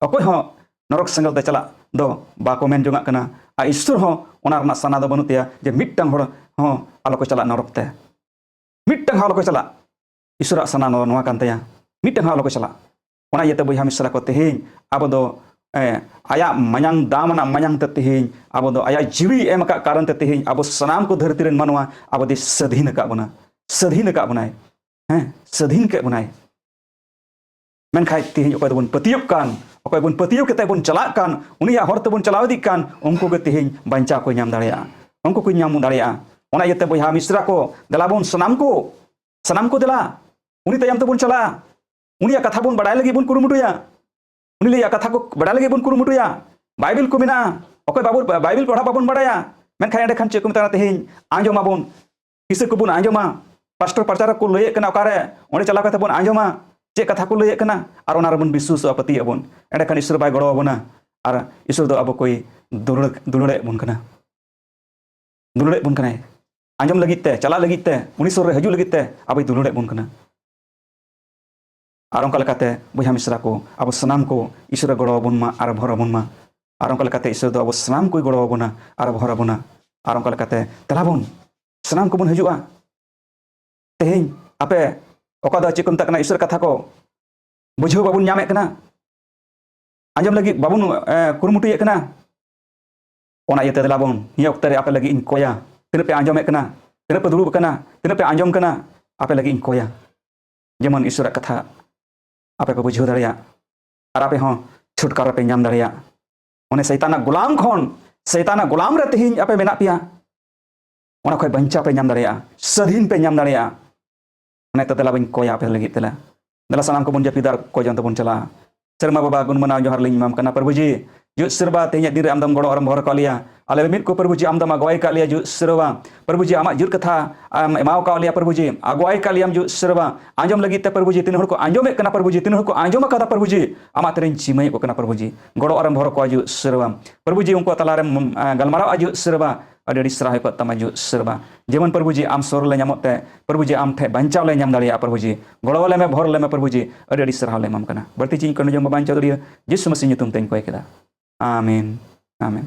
ᱚᱠᱚᱭ ᱦᱚᱸ ᱱᱚᱨᱚᱠ ᱥᱮᱸᱜᱮᱞ ᱛᱮ ᱪᱟᱞᱟᱜ ᱫᱚ ᱵᱟᱠᱚ ᱢᱮᱱ ᱡᱚᱝᱟᱜ ᱠᱟᱱᱟ᱾ ᱟᱨ ᱤᱥᱚᱨ ᱦᱚᱸ ᱚᱱᱟ ᱨᱮᱱᱟᱜ ᱥᱟᱱᱟ ᱫᱚ ᱵᱟᱹᱱᱩᱜ ᱛᱟᱭᱟ ᱡᱮ ᱢᱤᱫᱴᱟᱝ ᱦᱚᱲ ᱦᱚᱸ ᱟᱞᱚ ᱠᱚ ᱪᱟᱞᱟᱜ ᱱᱚᱨᱚᱠ ᱛᱮ᱾ ᱢᱤᱫᱴᱟᱝ ᱦᱚᱸ ᱟᱞᱚ ᱠᱚ ᱪᱟᱞᱟᱜ᱾ ᱤᱥᱚᱨᱟᱜ ᱥᱟᱱᱟ ᱱᱚᱣᱟ, ᱱᱚᱣᱟ ᱠᱟᱱ ᱛᱟᱭᱟ, ᱢᱤᱫᱴᱟᱝ ᱦᱚᱸ ᱟᱞᱚ ᱠᱚ ᱪᱟᱞᱟᱜ᱾ ᱚᱱᱟ ᱤᱭᱟᱹᱛᱮ ᱵᱚᱭᱦᱟ ᱢᱤᱥᱨᱟ ᱠᱚ, ᱛᱮᱦᱮᱧ ᱟᱵᱚ ᱫᱚ, ᱮ, ᱟᱭᱟᱜ ᱢᱟᱭᱟᱝ, ᱫᱟᱢ ᱟᱱᱟᱜ ᱢᱟᱭᱟᱝ ᱛᱮ ᱛᱮᱦᱮᱧ ᱟᱵᱚ ᱫᱚ ᱟᱭᱟᱜ ᱡᱤᱣᱤ ᱮᱢ ᱟᱠᱟᱫ ᱠᱟᱨᱚᱱ ᱛᱮ ᱛᱮᱦᱮᱧ ᱟᱵᱚ ᱥᱟᱱᱟᱢ ᱠᱚ ᱫᱷᱟᱹᱨᱛᱤ ᱨᱮᱱ ᱢᱟᱱᱣᱟ ᱟᱵᱚ ᱫᱚᱭ ᱥᱟᱹᱫᱷᱤᱱ ᱟᱠᱟᱫ ᱵᱚᱱᱟ᱾ ᱥᱟᱹᱫᱷᱤᱱ ᱟᱠᱟᱫ ᱵᱚᱱᱟᱭ᱾ ᱦᱮᱸ, ᱥᱟᱹᱫᱷᱤᱱ ᱠᱮᱫ ᱵᱚᱱᱟᱭ᱾ ᱢᱮᱱᱠᱷᱟᱱ ᱛᱮᱦᱮᱧ ᱚᱠᱚᱭ ᱫᱚᱵᱚᱱ ᱯᱟᱹᱛᱭᱟᱹᱜ ᱠᱟᱱ, ᱚᱠᱚᱭ ᱵᱚᱱ ᱯᱟᱹᱛᱭᱟᱹᱣ ᱠᱟᱛᱮ ᱵᱚᱱ ᱪᱟᱞᱟᱜ ᱠᱟᱱ, ᱩᱱᱤᱭᱟᱜ ᱦᱚᱨ ᱛᱮᱵᱚᱱ ᱪᱟᱞᱟᱣ ᱤᱫᱤᱜ ᱠᱟᱱ, ᱩᱱᱠᱩ ᱜᱮ ᱛᱮᱦᱮᱧ ᱵᱟᱧᱪᱟᱣ ᱠᱚ ᱧᱟᱢ ᱫᱟᱲᱮᱭᱟᱜᱼᱟ, ᱩᱱᱠᱩ ᱠᱚ ᱧᱟᱢ ᱫᱟᱲᱮᱭᱟᱜᱼᱟ᱾ ᱚᱱᱟ ᱤᱭᱟᱹᱛᱮ ᱵᱚᱭᱦᱟ ᱢᱤᱥᱨᱟ ᱠᱚ, ᱫᱮᱞᱟ ᱵᱚᱱ ᱥᱟᱱᱟᱢ ᱠᱚ, ᱥᱟᱱᱟᱢ ᱠᱚ ᱫᱮᱞᱟ, ᱩᱱᱤ ᱛᱟᱭᱚᱢ ᱛᱮᱵᱚᱱ ᱪᱟᱞᱟᱜᱼᱟ᱾ ᱩᱱᱤᱭᱟᱜ ᱠᱟᱛᱷᱟ ᱵᱚᱱ ᱵᱟᱲᱟᱭ ᱞᱟᱹᱜᱤᱫ ᱵᱚᱱ ᱠᱩᱨᱩᱢᱩᱴᱩᱭᱟ᱾ ᱩᱱᱤ ᱞᱟᱹᱭᱟᱜ ᱠᱟᱛᱷᱟ ᱠᱚ ᱵᱟᱲᱟᱭ ᱞᱟᱹᱜᱤᱫ ᱵᱚᱱ ᱠᱩᱨᱩᱢᱩᱴᱩᱭᱟ᱾ ᱵᱟᱭᱵᱮᱞ ᱠᱚ ᱢᱮᱱᱟᱜᱼᱟ, ᱚᱠᱚᱭ ᱵᱟᱵᱚ, ᱵᱟᱭᱵᱮᱞ ᱯᱟᱲᱦᱟᱣ ᱵᱟᱵᱚᱱ ᱵᱟᱲᱟᱭᱟ, ᱢᱮᱱᱠᱷᱟᱱ ᱮᱸᱰᱮᱠᱷᱟᱱ ᱪᱮᱫ ᱠᱚ ᱢᱮᱛᱟᱜᱼᱟ, ᱛᱮᱦᱮᱧ ᱟᱸᱡᱚᱢᱟᱵᱚᱱ, ᱠᱤᱥᱟᱹ ᱠᱚᱵᱚᱱ ᱟᱸᱡᱚᱢᱟ, ᱯᱟᱥᱴᱚᱨ ᱯᱨᱚᱪᱟᱨᱚᱠ ᱠᱚ ᱞᱟᱹᱭᱮᱫ ᱠᱟᱱᱟ, ᱚᱠᱟᱨᱮ ᱚᱸᱰᱮ ᱪᱟᱞᱟᱣ ᱠᱟᱛᱮ ᱵᱚᱱ ᱟᱸᱡᱚᱢᱟ ᱪᱮᱫ ᱠᱟᱛᱷᱟ ᱠᱚ ᱞᱟᱹᱭᱮᱫ ᱠᱟᱱᱟ, ᱟᱨ ᱚᱱᱟ ᱨᱮᱵᱚᱱ ᱵᱤᱥᱣᱟᱥᱚᱜᱼᱟ, ᱯᱟᱹᱛᱭᱟᱹᱜ ᱟᱵᱚᱱ᱾ ᱮᱸᱰᱮᱠᱷᱟᱱ ᱤᱥᱚᱨ ᱵᱟᱭ ᱜᱚᱲᱚ ᱟᱵᱚᱱᱟ, ᱟᱨ ᱤᱥᱚᱨ ᱫᱚ ᱟᱵᱚ ᱠᱚᱭ ᱫᱩᱞᱟᱹᱲ, ᱫᱩᱞᱟᱹᱲᱮᱫ ᱵᱚᱱ ᱠᱟᱱᱟ᱾ ᱫᱩᱞᱟᱹᱲᱮᱫ ᱵᱚᱱ ᱠᱟᱱᱟᱭ᱾ ᱟᱸᱡᱚᱢ ᱞᱟᱹᱜᱤᱫ ᱛᱮ, ᱪᱟᱞᱟᱜ ᱞᱟᱹᱜᱤᱫ ᱛᱮ, ᱩᱱᱤ ᱥᱩᱨ ᱨᱮ ᱦᱤᱡᱩᱜ ᱞᱟᱹᱜᱤᱫ ᱛᱮ ᱟᱵᱚᱭ ᱫᱩᱞᱟᱹᱲᱮᱫ ᱵᱚᱱ ᱠᱟᱱᱟ᱾ ᱟᱨ ᱚᱱᱠᱟ ᱞᱮᱠᱟᱛᱮ ᱵᱚᱭᱦᱟ ᱢᱤᱥᱨᱟ ᱠᱚ, ᱟᱵᱚ ᱥᱟᱱᱟᱢ ᱠᱚ ᱤᱥᱚᱨᱮ ᱜᱚᱲᱚ ᱟᱵᱚᱱ ᱢᱟ ᱟᱨ ᱵᱷᱚᱨ ᱟᱵᱚᱱ ᱢᱟ᱾ ᱟᱨ ᱚᱱᱠᱟ ᱞᱮᱠᱟᱛᱮ ᱤᱥᱚᱨ ᱫᱚ ᱟᱵᱚ ᱥᱟᱱᱟᱢ ᱠᱚᱭ ᱜᱚᱲᱚ ᱟᱵᱚᱱᱟ ᱟᱨ ᱵᱷᱚᱨ ᱟᱵᱚᱱᱟ᱾ ᱟᱨ ᱚᱱᱠᱟ ᱞᱮᱠᱟᱛᱮ ᱫᱮᱞᱟ ᱵᱚᱱ ᱥᱟᱱᱟᱢ ᱠᱚᱵᱚᱱ ᱦᱤᱡᱩᱜᱼᱟ᱾ ᱛᱮᱦᱮᱧ ᱟᱯᱮ ᱚᱠᱟ ᱫᱚ ᱪᱮᱫ ᱠᱚ ᱢᱮᱛᱟᱜ ᱠᱟᱱᱟ, ᱤᱥᱚᱨ ᱠᱟᱛᱷᱟ ᱠᱚ ᱵᱩᱡᱷᱟᱹᱣ ᱵᱟᱵᱚᱱ ᱧᱟᱢᱮᱫ ᱠᱟᱱᱟ, ᱟᱸᱡᱚᱢ ᱞᱟᱹᱜᱤᱫ ᱵᱟᱵᱚᱱ, ᱮ, ᱠᱩᱨᱩᱢᱩᱴᱩᱭᱮᱫ ᱠᱟᱱᱟ᱾ ᱚᱱᱟ ᱤᱭᱟᱹᱛᱮ ᱫᱮᱞᱟ ᱵᱚᱱ, ᱱᱤᱭᱟᱹ ᱚᱠᱛᱮ ᱨᱮ ᱟᱯᱮ ᱞᱟᱹᱜᱤᱫ ᱤᱧ ᱠᱚᱭᱟ᱾ ᱛᱤᱱᱟᱹᱜ ᱯᱮ ᱟᱸᱡᱚᱢᱮᱫ ᱠᱟᱱᱟ, ᱛᱤᱱᱟᱹᱜ ᱯᱮ ᱫᱩᱲᱩᱵ ᱠᱟᱱᱟ, ᱛᱤᱱᱟᱹᱜ ᱯᱮ ᱟᱸᱡᱚᱢ ᱠᱟᱱᱟ, ᱟᱯᱮ ᱞᱟᱹᱜᱤᱫ ᱤᱧ ᱠᱚᱭᱟ᱾ ᱡᱮᱢᱚᱱ ᱤᱥᱚᱨᱟᱜ ᱠᱟᱛᱷᱟ ᱟᱯᱮ ᱯᱮ ᱵᱩᱡᱷᱟᱹᱣ ᱫᱟᱲᱮᱭᱟᱜ, ᱟᱨ ᱟᱯᱮ ᱦᱚᱸ ᱪᱷᱩᱴᱠᱟᱨᱟ ᱯᱮ ᱧᱟᱢ ᱫᱟᱲᱮᱭᱟᱜ᱾ ᱚᱱᱮ ᱥᱟᱭᱛᱟᱱᱟᱜ ᱜᱳᱞᱟᱢ ᱠᱷᱚᱱ, ᱥᱟᱭᱛᱟᱱᱟᱜ ᱜᱳᱞᱟᱢ ᱨᱮ ᱛᱮᱦᱮᱧ ᱟᱯᱮ ᱢᱮᱱᱟᱜ ᱯᱮᱭᱟ, ᱚᱱᱟ ᱠᱷᱚᱱ ᱵᱟᱧᱪᱟᱣ ᱯᱮ ᱧᱟᱢ ᱫᱟᱲᱮᱭᱟᱜᱼᱟ, ᱥᱟᱹᱫᱷᱤᱱ ᱯᱮ ᱧᱟᱢ ᱫᱟᱲᱮᱭᱟᱜᱼᱟ᱾ ᱚᱱᱮ ᱛᱚ ᱫᱮᱞᱟ ᱵᱚᱱ ᱠᱚᱭᱟ ᱟᱯᱮ ᱞᱟᱹᱜᱤᱫ ᱛᱮᱞᱮ᱾ ᱫᱮᱞᱟ ᱥᱟᱱᱟᱢ ᱠᱚᱵᱚᱱ ᱡᱟᱹᱯᱤᱫᱟ ᱟᱨ ᱠᱚᱭ ᱡᱚᱝ ᱛᱮᱵᱚᱱ ᱪᱟᱞᱟᱜᱼᱟ᱾ ᱥᱮᱨᱢᱟ ᱵᱟᱵᱟ, ᱜᱩᱱ ᱢᱟᱱᱟᱣ ᱡᱚᱦᱟᱨ ᱞᱤᱧ ᱮᱢᱟᱢ ᱠᱟᱱᱟ᱾ ᱯᱨᱚᱵᱷᱩ ᱡᱤ, ᱡᱩᱜ ᱥᱮᱨᱵᱟ, ᱛᱮᱦᱮᱧᱟᱜ ᱫᱤᱱ ᱨᱮ ᱟᱢ ᱫᱚᱢ ᱜᱚᱲᱚ ᱟᱨᱮᱢ ᱵᱷᱚᱨ ᱟᱠᱟᱫ ᱞᱮᱭᱟ᱾ ᱟᱞᱮ ᱢᱤᱢᱤᱫ ᱠᱚ ᱯᱨᱚᱵᱷᱩ ᱡᱤ ᱟᱢ ᱫᱚᱢ ᱟᱜᱩᱣᱟᱭ ᱟᱠᱟᱫ ᱞᱮᱭᱟ ᱡᱩᱜ ᱥᱮᱨᱵᱟ᱾ ᱯᱨᱚᱵᱷᱩ ᱡᱤ ᱟᱢᱟᱜ ᱡᱩᱨ ᱠᱟᱛᱷᱟ ᱮᱢ ᱮᱢᱟᱣ ᱟᱠᱟᱫ ᱞᱮᱭᱟ ᱯᱨᱚᱵᱷᱩ ᱡᱤ, ᱟᱜᱩᱣᱟᱭ ᱟᱠᱟᱫ ᱞᱮᱭᱟᱢ ᱡᱩᱜ ᱥᱮᱨᱵᱟ᱾ ᱟᱸᱡᱚᱢ ᱞᱟᱹᱜᱤᱫ ᱛᱮ ᱯᱨᱚᱵᱷᱩ ᱡᱤ, ᱛᱤᱱ ᱦᱚᱲ ᱠᱚ ᱟᱸᱡᱚᱢᱮᱫ ᱠᱟᱱᱟ ᱯᱨᱚᱵᱷᱩ ᱡᱤ, ᱛᱤᱱ ᱦᱚᱲ ᱠᱚ ᱟᱸᱡᱚᱢ ᱟᱠᱟᱫᱟ ᱯᱨᱚᱵᱷᱩ ᱡᱤ, ᱟᱢᱟᱜ ᱛᱤᱨᱮᱧ ᱪᱤᱢᱟᱹᱭᱮᱫ ᱠᱚ ᱠᱟᱱᱟ ᱯᱨᱚᱵᱷᱩ ᱡᱤ᱾ ᱜᱚᱲᱚ ᱟᱨᱮᱢ ᱵᱷᱚᱨ ᱟᱠᱚᱣᱟ ᱡᱩᱜ ᱥᱮᱨᱵᱟ᱾ ᱯᱨᱚᱵᱷᱩ ᱡᱤ ᱩᱱᱠᱩᱣᱟᱜ ᱛᱟᱞᱟᱨᱮᱢ ᱮ, ᱜᱟᱞᱢᱟᱨᱟᱣᱟ ᱡᱩᱜ ᱥᱮᱨᱵᱟ᱾ ᱟᱹᱰᱤ ᱟᱹᱰᱤ ᱥᱟᱨᱦᱟᱣ ᱦᱩᱭ ᱠᱚᱜ ᱛᱟᱢᱟ ᱡᱩᱜ ᱥᱮᱨᱵᱟ᱾ ᱡᱮᱢᱚᱱ ᱯᱨᱚᱵᱷᱩ ᱡᱤ ᱟᱢ ᱥᱩᱨ ᱨᱮᱞᱮ ᱧᱟᱢᱚᱜ ᱛᱮ ᱯᱨᱚᱵᱷᱩ ᱡᱤ ᱟᱢ ᱴᱷᱮᱱ ᱵᱟᱧᱪᱟᱣ ᱞᱮ ᱧᱟᱢ ᱫᱟᱲᱮᱭᱟᱜᱼᱟ ᱯᱨᱚᱵᱷᱩ ᱡᱤ᱾ ᱜᱚᱲᱚ ᱟᱞᱮ ᱢᱮ, ᱵᱷᱚᱨ ᱟᱞᱮ ᱢᱮ ᱯᱨᱚᱵᱷᱩ ᱡᱤ᱾ ᱟᱹᱰᱤ ᱟᱹᱰᱤ ᱥᱟᱨᱦᱟᱣ ᱞᱮ ᱮᱢᱟᱢ ᱠᱟᱱᱟ᱾ ᱵᱟᱹᱲᱛᱤ ᱪᱮᱫ ᱤᱧ ᱠᱚᱭ ᱡᱚᱝ ᱵᱟᱵᱟᱧ ᱪᱟᱹᱣ ᱫᱟᱲᱮᱭᱟᱜᱼᱟ᱾ ᱡᱤᱥᱩ ᱢᱟᱹᱥᱤ ᱧᱩᱛᱩᱢ ᱛᱮᱧ ᱠᱚᱭ ᱠᱮᱫᱟ᱾ ᱟᱢᱮᱱ᱾ ᱟᱢᱮᱱ᱾